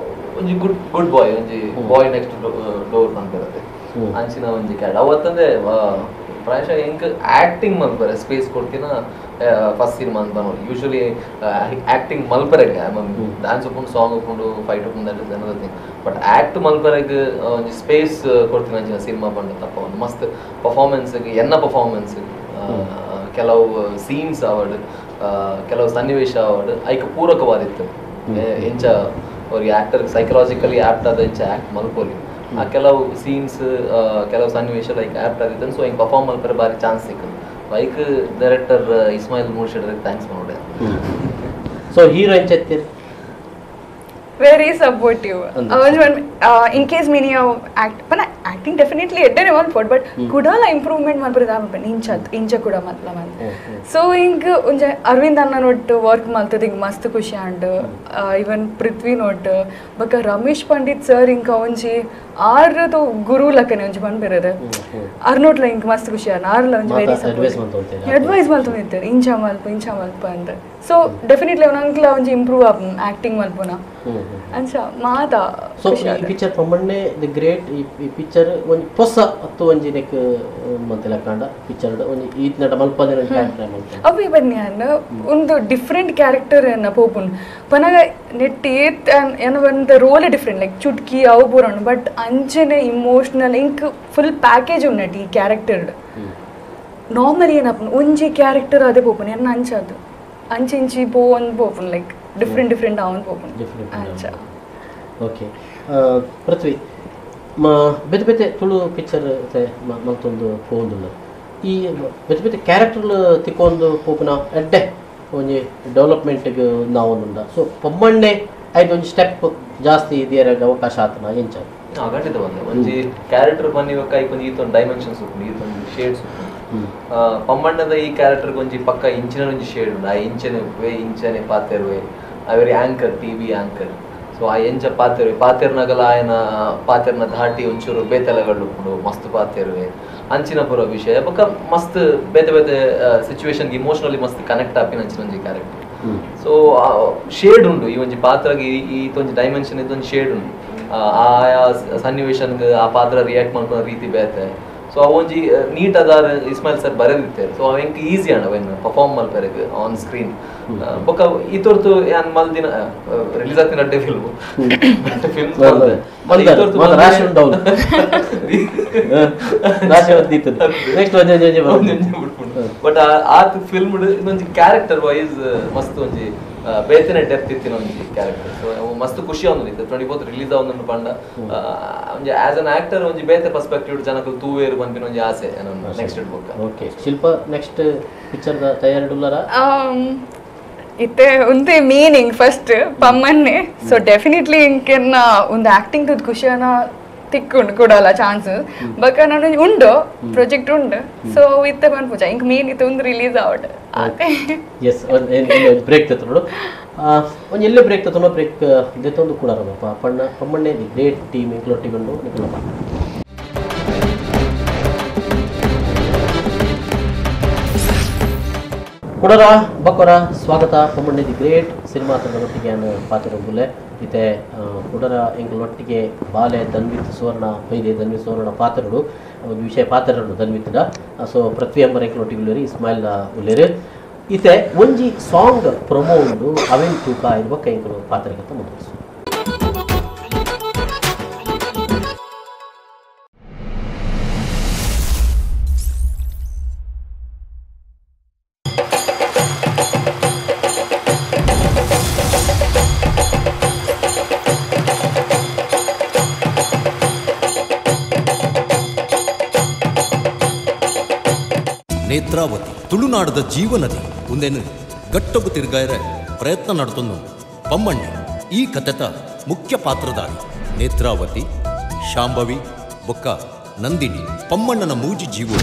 ಒಂಜಿ ಗುಡ್ ಗುಡ್ ಬಾಯ್ ಒಂಜಿ ಬಾಯ್ ನೆಕ್ಸ್ಟ್ ಡೋರ್ ಪನ್ಪಿರತ್ತೆ ಅಂಚಿನ ಒಂಜಿ ಕ್ಯಾರೆಕ್ಟರ್ ಅವತ್ತಂದ್ರೆ ಪ್ರಾಯಶಃ ಎಂಕ್ ಆಕ್ಟಿಂಗ್ ಮಲ್ಪರೆ ಸ್ಪೇಸ್ ಕೊಡ್ತೀನ ಫಸ್ಟ್ ಸಿನಿಮಾ ಅಂತ ನೋಡಿ ಯೂಶಲಿ ಆಕ್ಟಿಂಗ್ ಮಲ್ಪರೆಗ್ ಡ್ಯಾನ್ಸ್ ಉಪ್ಪುಂಡು ಸಾಂಗ್ ಉಪ್ಪುಂಡು ಫೈಟ್ ಉಪ್ಪುಂಡು that is another thing but act ಮಲ್ಪರೆಗ್ ಒಂಜಿ ಸ್ಪೇಸ್ ಕೊಡ್ತೀನಿ ಅಂಚಿನ ಸಿನಿಮಾ ಪಂಡ ತಪ್ಪ ಒಂದು ಮಸ್ತ್ ಪರ್ಫಾರ್ಮೆನ್ಸ್ ಎನ್ನ ಪರ್ಫಾರ್ಮೆನ್ಸ್ ಕೆಲವು ಸೀನ್ಸ್ ಆವಡ್ ಕೆಲವು ಸನ್ನಿವೇಶ ಆವಡ್ ಐಕ್ ಪೂರಕವಾದಿತ್ತು ಎಂಚ ಅವ್ರಿಗೆ ಆಕ್ಟರ್ ಸೈಕಲಾಜಿಕಲಿ ಆಪ್ಟ್ ಆದ ಎಂಚ ಆಕ್ಟ್ ಮಲ್ಪೊಲಿ ಆ ಕೆಲವು ಸೀನ್ಸ್ ಕೆಲವು ಸನ್ನಿವೇಶ ಲೈಕ್ ಆಪ್ಟ್ ಆಗಿತ್ತು ಸೊ ಹಿಂಗೆ ಪರ್ಫಾರ್ಮ್ ಮಲ್ಪರೆ ಬಾರಿ ಚಾನ್ಸ್ ಸಿಕ್ಕು bike director Ismail Murshed thanks ಮಾಡೋಡೆ ಸೊ ಹೀರೋ ಎಂಚ very supportive in case mini act ಪನ ಆಕ್ಟಿಂಗ್ ಡೆಫಿನೆಟ್ಲಿ ಎಡ್ಡನೆ ಮಲ್ಪೊಡು ಬಟ್ ಕುಡಲ ಇಂಪ್ರೂವ್ಮೆಂಟ್ ಮಲ್ಪರೆ ದಾಪ ಇಂಚ ಇಂಚ ಕೂಡ ಮಲ್ಪಲ ಮಲ್ ಸೊ ಹಿಂಗ್ ಒಂಜ ಅರವಿಂದ್ ಅಣ್ಣ ನೋಟ್ ವರ್ಕ್ ಮಲ್ತದ ಹಿಂಗ್ ಮಸ್ತ್ ಖುಷಿ ಆಂಡ್ ಇವನ್ ಪೃಥ್ವಿ ನೋಟ್ ಬೊಕ ರಮೇಶ್ ಪಂಡಿತ್ ಸರ್ ಇಂಕ ಒಂಜಿ ಆರ್ ಗುರು ಲಕ್ಕನೆ ಒಂಜಿ ಪನ್ಪಿರದು ಅರ್ನೋಟ್ಲ ಹಿಂಗ್ ಮಸ್ತ್ ಖುಷಿ ಆಂಡ್ ಆರ್ಲ ಒಂಜಿ ವೆರಿ ಸಪೋರ್ಟಿವ್ ಅಡ್ವೈಸ್ ಮಲ್ತೊಂದಿತ್ತೆರ್ ಇಂಚ ಮಲ್ಪ ಇಂಚ ಮಲ್ಪ ಅಂದ್ ಸೊ ಡೆಫಿನೆಟ್ಲಿ ಅವನ ಅಂಕ್ಲ ಒಂಜಿ ಇಂಪ್ರೂವ್ ಆಪ್ ಆಕ್ಟಿಂಗ್ ಮಲ್ಪುನ ಅಂಚ ಮಾತಾ ಸೊ ಈ ಪಿಕ್ಚರ್ ಪಮ್ಮಣ್ಣೆ the great ಈ ಪಿಕ್ಚರ್ ಒಂಜಿ ಪೊಸ ಅತ್ತು ಒಂಜಿ ನೆಕ್ ಮಂತೆಲ ಕಾಂಡ ಪಿಕ್ಚರ್ ಒಂಜಿ ಈತ್ ನಟ ಮಲ್ಪದೆ ಒಂಜಿ ಕ್ಯಾರೆಕ್ಟರ್ ಮಲ್ಪೆ ಅವಿ ಬನ್ನಿ ಅನ್ನ ಒಂದು ಡಿಫರೆಂಟ್ ಕ್ಯಾರೆಕ್ಟರ್ ಎನ್ನ ಪೋಪುನ್ ಪನಗ ನೆಟ್ ಏತ್ ಎನ್ನ ಒಂದು ರೋಲ್ ಡಿಫರೆಂಟ್ ಲೈಕ್ ಚುಟ್ಕಿ ಅವು ಪೂರಣ ಬಟ್ ಅಂಚನೆ ಇಮೋಷನಲ್ ಇಂಕ್ ಫುಲ್ ಪ್ಯಾಕೇಜ್ ಉನ್ನಟ್ ಈ ಕ್ಯಾರೆಕ್ಟರ್ ನಾರ್ಮಲಿ ಏನಪ್ಪ ಒಂಜಿ ಕ್ಯಾರೆಕ್ಟರ್ ಅದೇ ಪೋಪುನ್ ಎನ್ನ ಅಂಚದು ಅಂಚಿಂಚಿ ಪೋ ಒಂದು ಪೋಪುನ್ ಲೈಕ್ ಡಿಫ್ರೆಂಟ್ ಡಿಫ್ರೆಂಟ್ ಅವನ್ ಪೋಪುನ್ ಅಂಚ ಓಕೆ ಪೃಥ್ವಿ ಮ ಬೇತೆ ಬೇತೆ ತುಳು ಪಿಕ್ಚರ್ ಮಲ್ತೊಂದು ಪೋಂದುಲ್ಲ ಈ ಬೇತೆ ಬೇತೆ ಕ್ಯಾರೆಕ್ಟರ್ಲು ತಿಕ್ಕೊಂದು ಪೋಪುನ ಎಡ್ಡೆ ಒಂಜಿ ಡೆವಲಪ್ಮೆಂಟ್ಗೆ ನಾವೊಂದುಂಡ ಸೊ ಪಮ್ಮಣ್ಣೆ ಐದು ಒಂಜಿ ಸ್ಟೆಪ್ ಜಾಸ್ತಿ ಇದೆಯರ ಅವಕಾಶ ಆತನ ಎಂಚ ಖಂಡಿತ ಬಂದೆ ಒಂಜಿ ಕ್ಯಾರೆಕ್ಟರ್ ಬನ್ನಿವಕ್ಕ ಐಕೊಂಜಿ ಈತೊಂದು ಡೈಮೆನ್ಷನ್ಸ್ ಉಪ್ಪುಂಡು ಈತೊಂದು ಶೇಡ್ಸ್ ಉಪ್ಪುಂಡು ಪಮ್ಮಣ್ಣದ ಈ ಕ್ಯಾರೆಕ್ಟರ್ಗೆ ಒಂಜಿ ಪಕ್ಕ ಇಂಚಿನ ಒಂಜಿ ಶೇಡ್ ಉಂಡು ಆ ಇಂಚನೆ ಉಪ್ಪುವೆ ಇಂಚನೆ ಪಾತೆರುವೆ ಆ very anchor T V anchor so ಆ ಎಂಚ ಪಾತೆರುವೆ ಪಾತೆರ್ನಗಲ ಆಯನ ಪಾತೆರ್ನ ಧಾಟಿ ಒಂಚೂರು ಬೇತೆಲಗಳು ಉಪ್ಪುಂಡು ಮಸ್ತ್ ಪಾತೆರುವೆ ಅಂಚಿನ ಪೂರ ವಿಷಯ ಬೊಕ್ಕ ಮಸ್ತ್ ಬೇತೆ ಬೇತೆ ಸಿಚುವೇಶನ್ಗೆ ಇಮೋಷನಲಿ ಮಸ್ತ್ ಕನೆಕ್ಟ್ ಆಪಿನ ಅಂಚಿನ ಒಂಜಿ ಕ್ಯಾರೆಕ್ಟರ್ ಸೊ ಶೇಡ್ ಉಂಡು ಈ ಒಂಜಿ ಪಾತ್ರಗೆ ಈತೊಂಜಿ ಡೈಮೆನ್ಷನ್ ಇದೊಂದು ಶೇಡ್ ಉಂಡು ಆಯಾ ಸನ್ನಿವೇಶನ್ಗೆ ಆ ಪಾತ್ರ ರಿಯಾಕ್ಟ್ ಮಾಡ್ಕೊಳೋ ರೀತಿ ಬೇತೆ ಸೊ ಅವ ಒಂಜಿ ನೀಟ್ ಅದಾರ ಇಸ್ಮಾಯಿಲ್ ಸರ್ ಬರೆದಿತ್ತೆ ಸೊ ಅವ ಎಂಕ್ ಈಸಿ ಅಣ್ಣ ಅವೇನು ಪರ್ಫಾರ್ಮ್ ಮಲ್ಪೆರೆಗ್ ಆನ್ ಸ್ಕ್ರೀನ್ ಬೊಕ್ಕ ಈ ತೋರ್ತು ಯಾನ್ ಮಲ್ದಿನ ರಿಲೀಸ್ ಆಗ್ತಿನ ಅಡ್ಡೆ ಫಿಲ್ಮ್ ಫಿಲ್ಮ್ ಬಟ್ ಆತ್ ಫಿಲ್ಮ್ ಇನ್ನೊಂಜಿ ಕ್ಯಾರೆಕ್ಟರ್ ವೈಸ್ ಮಸ್ತ್ ಒಂಜಿ ಬೇತನೆ ಡೆಪ್ತ್ ಇತ್ತಿನ ಒಂಜಿ ಕ್ಯಾರೆಕ್ಟರ್ ಸೊ ಮಸ್ತ್ ಖುಷಿ ಆವೊಂದು ಇತ್ತು 24 ರಿಲೀಸ್ ಆವೊಂದು ಪಂಡ ಒಂಜಿ ಆಸ್ ಅನ್ ಆಕ್ಟರ್ ಒಂಜಿ ಬೇತೆ ಪರ್ಸ್ಪೆಕ್ಟಿವ್ ಜನಕುಲು ತೂವೇರು ಪನ್ಪಿನ ಒಂಜಿ ಆಸೆ ನೆಕ್ಸ್ಟ್ ಬೊಕ್ಕ ಓಕೆ ಶಿಲ್ಪ ನೆಕ್ಸ್ಟ್ ಪಿಕ್ಚರ್ ದ ತಯಾರಿಡುಲ್ಲರ ಇತ್ತೆ ಒಂದೇ ಮೀನಿಂಗ್ ಫಸ್ಟ್ ಪಮ್ಮನ್ನೆ ಸೊ ಡೆಫಿನೆಟ್ಲಿ ಇಂಕೆನ್ನ ಒಂದು ಆಕ್ಟಿಂಗ್ ತುದ್ ಖುಷಿಯನ್ನ ತಿಕ್ಕೊಂಡು ಕೊಡಲ್ಲ ಚಾನ್ಸ್ ಬಕ ನಾನು ಉಂಡು ಪ್ರಾಜೆಕ್ಟ್ ಉಂಡು ಸೊ ಇತ್ತೆ ಪನ್ಪುಜ ಇಂಕ್ ಮೇನ್ ಇತ್ತೆ ಒಂದು ರಿಲೀಸ್ ಆವಡ್ ಎಸ್ ಒಂದು ಬ್ರೇಕ್ ತತ್ತೋಡು ಒಂದು ಎಲ್ಲೇ ಬ್ರೇಕ್ ತತ್ತೋ ಬ್ರೇಕ್ ದೆತ್ತೊಂದು ಕೂಡ ಪಣ್ಣ ಪಮ್ಮಣ್ಣೆ the great team ಇಂಕ್ಲೊಟ್ಟಿಗೊಂಡು ನಿಕಲಪ್ಪ ಕುಡರ ಬಕೊರ ಸ್ವಾಗತ ಪಮ್ಮಣ್ಣೆ the great cinema ತಂಡದೊಟ್ಟಿಗೆ ಪಾತ್ರ ಬುಲೆ ಇತ್ತೆ ಕುಡರ ಎಂಕಲೊಟ್ಟಿಗೆ ಬಾಲೆ ಧನ್ವಿತ್ ಸುವರ್ಣ ಬೈದೆ ಧನ್ವಿತ್ ಸುವರ್ಣ ಪಾತ್ರರು ಒಂದು ವಿಷಯ ಪಾತ್ರರು ಧನ್ವಿತ್ದ ಸೊ ಪೃಥ್ವಿ ಅಂಬರ್ ಎಂಕಲೊಟ್ಟಿಗೆ ಉಲ್ಲೇರು ಇಸ್ಮಾಯಿಲ್ ಉಲ್ಲೇರು ಇತ್ತೆ ಒಂಜಿ ಸಾಂಗ್ ಪ್ರೊಮೋ ಉಂಡು ಅವೆನ್ ತೂಕ ಇರುವ ಎಂಕಲು ಪಾತ್ರಗತ್ತ ಮುಂದುವರಿಸು. ನೇತ್ರಾವತಿ ತುಳುನಾಡದ ಜೀವನದಿ ಉಂದೇನು ಗಟ್ಟೊಗು ತಿರುಗಾಯರೆ ಪ್ರಯತ್ನ ನಡೆತೊಂದು ಪಮ್ಮಣ್ಣೆ ಈ ಕಥೆತ ಮುಖ್ಯ ಪಾತ್ರಧಾರಿ ನೇತ್ರಾವತಿ ಶಾಂಭವಿ ಬೊಕ್ಕ ನಂದಿನಿ ಪಮ್ಮಣ್ಣನ ಮೂಜಿ ಜೀವೋ.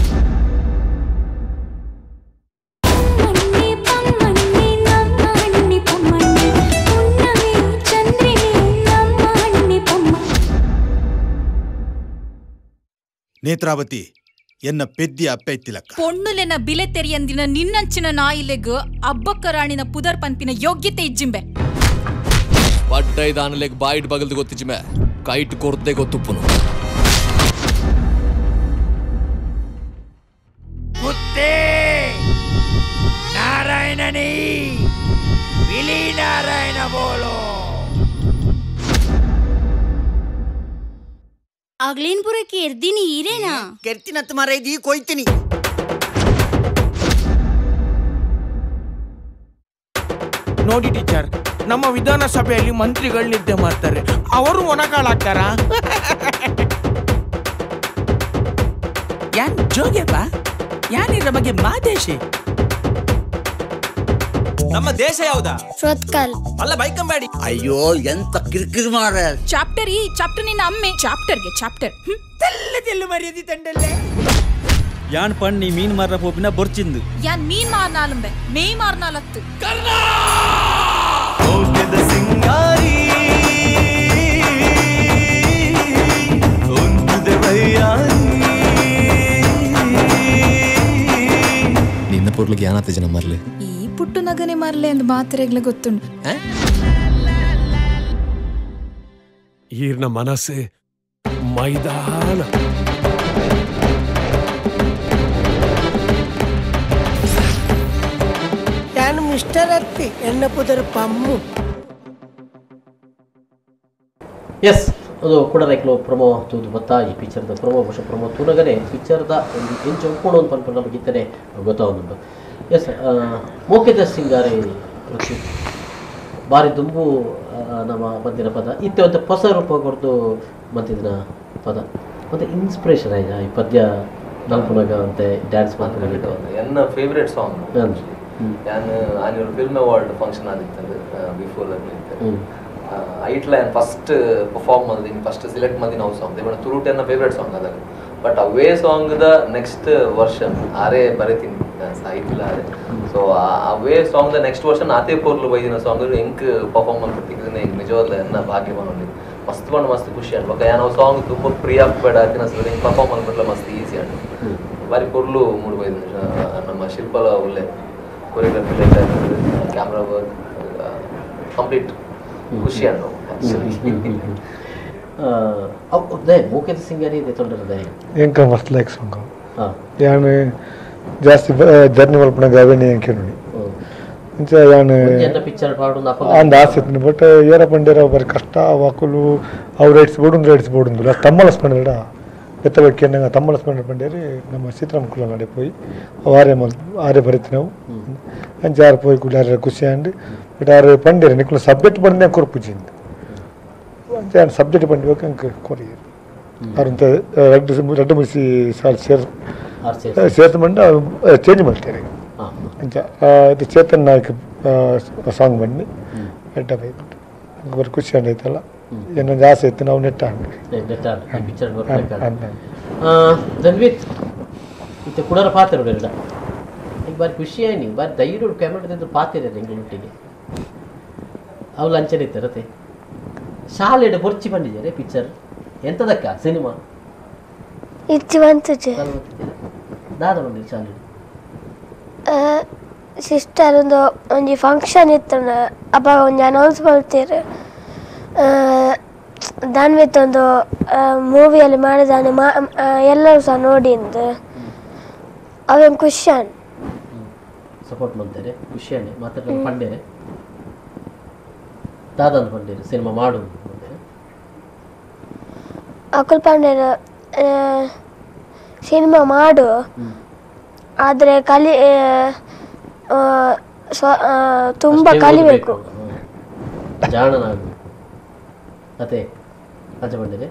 ನೇತ್ರಾವತಿ ಎನ್ನ ಪೆದ್ದಿ ಅಪ್ಪೆ ಇತ್ತಿಲಕ್ಕ ಪೊಣ್ಣುಲೆನ ಬಿಲೆ ತೆರಿಯಂದಿನ ನಿನ್ನಂಚಿನ ನಾಯಿಲೆಗ್ ಅಬ್ಬಕ್ಕ ರಾಣಿನ ಪುದರ್ ಪನ್ಪಿನ ಯೋಗ್ಯತೆ ಇಜ್ಜಿಂಬೆ ಪಡ್ಡೈದಾನಲೆಗ್ ಬಾಯಿಟ್ ಬಗಲ್ದು ಗೊತ್ತಿಜ್ಜಿಂಬೆ ಕೈಟ್ ಕೊರ್ದೆ ಗೊತ್ತುಪ್ಪುನು ಕುತ್ತೆ ನಾರಾಯಣನೇ ಬಿಲಿ ನಾರಾಯಣ ಬೋಲೋ ಅಗ್ಲಿನ್ ಪುರ ಕೆರ್ದಿನಿ ಈರೇನಾ ಕೆರ್ತಿನತ್ತು ಮಾರೈದಿ ಕೊಯ್ತೀನಿ. ನೋಡಿ ಟೀಚರ್, ನಮ್ಮ ವಿಧಾನಸಭೆಯಲ್ಲಿ ಮಂತ್ರಿಗಳು ನಿದ್ದೆ ಮಾಡ್ತಾರೆ, ಅವರು ಒಣಗಾಳಾಗ್ತಾರ? ಯಾನ್ ಜೋಗ್ಯಪ್ಪ, ಯಾನಿರ ಬಗ್ಗೆ ಮಾದೇಶಿ. ನಮ್ಮ ದೇಶ ಯಾವ್ದಾ? ಶ್ರೋತ್ಕಲ್ ಅಲ್ಲ ಬೈಕಂಬಾಡಿ. ಅಯ್ಯೋ ಎಂತ ಕಿರ್ಕಿರ್ ಮಾರ ಚಾಪ್ಟರ್, ಈ ಚಾಪ್ಟರ್ ನಿನ್ನ ಅಮ್ಮೆ ಚಾಪ್ಟರ್ಗೆ ಚಾಪ್ಟರ್ ತೆಲ್ಲ ತೆಲ್ಲು ಮರ್ಯಾದೆ ತಂಡಲ್ಲೇ. ಯಾನ್ ಪಣ್ಣಿ ಮೀನ್ ಮಾರ ಪೋಪಿನ ಬೊರ್ಚಿಂದು ಯಾನ್ ಮೀನ್ ಮಾರ್ನಾಲಂಬೆ ಮೇಯ್ ಮಾರ್ನಾಲತ್ತು ಸಿಂಗಾರಿ ನಿನ್ನ ಪೊರ್ಲಿಗೆ ಯಾನಾತ ಜನ ಮರ್ಲೆ ಈ ಪುಟ್ಟು ನಗನೆ ಮಾರ್ಲೆ ಎಂದು ಮಾತ್ರೆಗ್ಲೆ ಗೊತ್ತುಂಟು. ಈರ್ನ ಮನಸ್ಸೆ ಮೈದಾನ. ನಾನು ಮಿಸ್ಟರ್ ಅತ್ತಿ ಎನ್ನ ಪುದರ್ ಪಮ್ಮು. ಎಸ್, ಅದು ಕೂಡ ರೈಕ್ಲು ಪ್ರೊಮೋ ತೂದು ಬತ್ತಾ ಈ ಪಿಕ್ಚರ್ದ ಪ್ರೊಮೋ ಬಹುಶಃ ಪ್ರೊಮೋ ತೂನಗನೆ ಪಿಕ್ಚರ್ದ ಒಂದು ಎಂಚ ಉಪ್ಪುಣು ಒಂದು ಪನ್ಪು ನಮಗೆ ಇತ್ತನೆ ಗೊತ್ತಾಗುಂಟು. ಎಸ್, ಮೋಕೆದ ಸಿಂಗಾರಿ ಪೃಥ್ವಿ ಬಾರಿ ದುಂಬು ನಮ್ಮ ಬಂದಿನ ಪದ ಇತ್ತೆ ಒಂದು ಹೊಸ ರೂಪ ಕೊಡ್ದು ಬಂದಿದ್ದ ಪದ ಮತ್ತು ಇನ್ಸ್ಪಿರೇಷನ್ ಆಯ್ತಾ ಈ ಪದ್ಯ ನಲ್ಪುನಗ ಅಂತೆ ಡ್ಯಾನ್ಸ್ ಮಾತ್ರ ಎನ್ನ ಫೇವ್ರೆಟ್ ಸಾಂಗ್. ನಾನು annual film award function ಆದಿತ್ತಂದು before that ಐಟ್ಲ ಏನು ಫಸ್ಟ್ ಪರ್ಫಾರ್ಮ್ ಮಾಡಿದೀನಿ, ಫಸ್ಟ್ ಸೆಲೆಕ್ಟ್ ಮಾಡಿನ ಅವು ಸಾಂಗ್ ದೇವಣ್ಣ ತುರುಟೆ ನನ್ನ ಫೇವ್ರೆಟ್ ಸಾಂಗ್ ಅದಾಗ. ಬಟ್ ಅವೇ ಸಾಂಗ್ದ ನೆಕ್ಸ್ಟ್ ವರ್ಷನ್ ಆರೇ ಬರೀತೀನಿ ಸಾಹಿತಿಲ್ಲ ಆರೆ. ಸೊ ಅವೇ ಸಾಂಗ್ದ ನೆಕ್ಸ್ಟ್ ವರ್ಷನ್ ಆತೇ ಪೋರ್ಲು ಬೈದಿನ ಸಾಂಗ್ ಹೆಂಗ್ ಪರ್ಫಾರ್ಮ್ ಮಾಡ್ಬಿಡ್ತೀನಿ ಹೆಂಗೆ ನಿಜವಾದ ಎನ್ನ ಭಾಗ್ಯ ಬಂದು ಮಸ್ತ್ ಬಂದು ಮಸ್ತ್ ಖುಷಿ ಅನ್ಬೇಕು. ಏನೋ ಸಾಂಗ್ ತುಂಬ ಪ್ರಿಯ ಬೇಡ ಆತಿನ ಸಲ ಹಿಂಗೆ ಪರ್ಫಾರ್ಮ್ ಮಾಡ್ಬಿಟ್ಲ ಮಸ್ತ್ ಈಸಿ ಅಣ್ಣ ಬಾರಿ ಪೊರ್ಲು ಮೂಡ್ ಬೈದಿನ. ನಮ್ಮ ಶಿಲ್ಪಲ ಒಳ್ಳೆ choreography, camera work complete ಖುಷಿ ಅಣ್ಣ. ಮೋಕೆದ ಸಿಂಗರಿ ಇದೆ ತೊಂದರೆ ಎಂಕ ಮಸ್ತ್ ಲೈಕ್ ಸಾಂಗ್. ಯಾನು ಜಾಸ್ತಿ ಜರ್ನಿ ಮಲ್ಪನಾಗ ಅವೇನೆ ಎಂಕೆ ನೋಡಿ ಅಂಚ ಯಾನು ಅಂದ ಆಸೆ ಇತ್ತು. ಬಟ್ ಏರ ಪಂಡ್ಯರ ಬರಿ ಕಷ್ಟ ವಾಕುಲು ಅವು ರೈಟ್ಸ್ ಬೋಡು ರೈಟ್ಸ್ ಬೋಡು ತಮ್ಮಲಸ್ ಪಂಡ್ಯಡ ಎತ್ತ ಬಕ್ಕೆ ನಂಗೆ ತಮ್ಮಲಸ್ ಪಂಡ್ಯ ಪಂಡ್ಯರಿ ನಮ್ಮ ಸೀತಾರಾಮ ಕುಲ ನಡೆ ಪೋಯಿ ಆರೆ ಮಲ್ ಆರೆ ಬರೀತಿ ನಾವು ಅಂಚ ಆರು ಪೋಯಿ ಕೂಡ ಆರೆ ಖುಷಿ ಅಂಡ್ ಬಟ್ ಆರು ಪಂಡ್ಯರಿ ನಿಕ್ಕಲು ಸಬ್ಜೆಕ್ಟ್ ಬಂದೆ ಕೊರ್ಪುಜಿಂದ ಅಂಚ ಸಬ್ಜೆಕ್ಟ್ ಪಂಡಿಬೇಕು ಅಂಕ ಕೊರಿಯರು ಅರಂತ ರಡ್ಡು ರಡ್ಡು ಮುಗಿಸಿ ಸಾಲು ಸೇರ್ ಸೇರ್ತು ಮಂಡ ಚೇಂಜ್ ಮಾಡ್ತಾರೆ ಅಂಚ ಇದು ಚೇತನ್ ನಾಯಕ್ ಸಾಂಗ್ ಬಂದು ಎಡ್ಡ ಬೈಬಿಟ್ಟು ಬರೀ ಖುಷಿ ಐತಲ್ಲ ಏನೊಂದು ಆಸೆ ಇತ್ತು ನಾವು ನೆಟ್ಟ ಧನ್ವಿತ್ ಇತ್ತೆ ಕುಡರ ಪಾತ್ರ ಈಗ ಬಾರಿ ಖುಷಿ ಆಯ್ನಿ ಬಾರಿ ಧೈರ್ಯ ಕ್ಯಾಮ್ರಾ ಪಾತ್ರ ಎಂಗ್ಲೊಟ್ಟಿಗೆ ಅವು ಅಂಚನೆ ಇತ್ತು ಶಾಲೆಡ್ ಬೊರ್ಚಿ ಬಂದಿದ್ದಾರೆ ಪಿಕ್ಚರ್ ಎಂತದಕ್ಕ ಸಿನಿಮಾ ಇಚ್ಚಿ ಬಂತುಜೆ ದಾದ ಬಂದಿದೆ ಶಾಲೆಡ್ ಸಿಸ್ಟರ್ ಒಂದು ಒಂಜಿ ಫಂಕ್ಷನ್ ಇತ್ತು ಅಪ್ಪ ಒಂಜಿ ಅನೌನ್ಸ್ ಮಾಡ್ತೀರು. ಧನ್ವಿತ್ ಒಂದು ಮೂವಿಯಲ್ಲಿ ಮಾಡಿದಾನೆ, ಎಲ್ಲರೂ ಸಹ ನೋಡಿಂದು ಅವೇನು ಖುಷಿಯಾನ್ ಸಪೋರ್ಟ್ ಮಾಡ್ತಾರೆ. ಖುಷಿಯಾನೆ ಮಾತಾಡ ಪಂಡೇರೆ ದಾದಾನ್ ಪಂಡೇರು ಸಿನಿಮಾ ಮಾಡು ಅಕುಲ್ ಪಾಂಡೇರ ಸಿನಿಮಾ ಮಾಡು, ಆದರೆ ಕಲಿ ತುಂಬ ಕಲಿಬೇಕು, ಜಾಣನಾಗಬೇಕು. ಅದೇ ಅಜ್ಜ ಬಂದಿದೆ.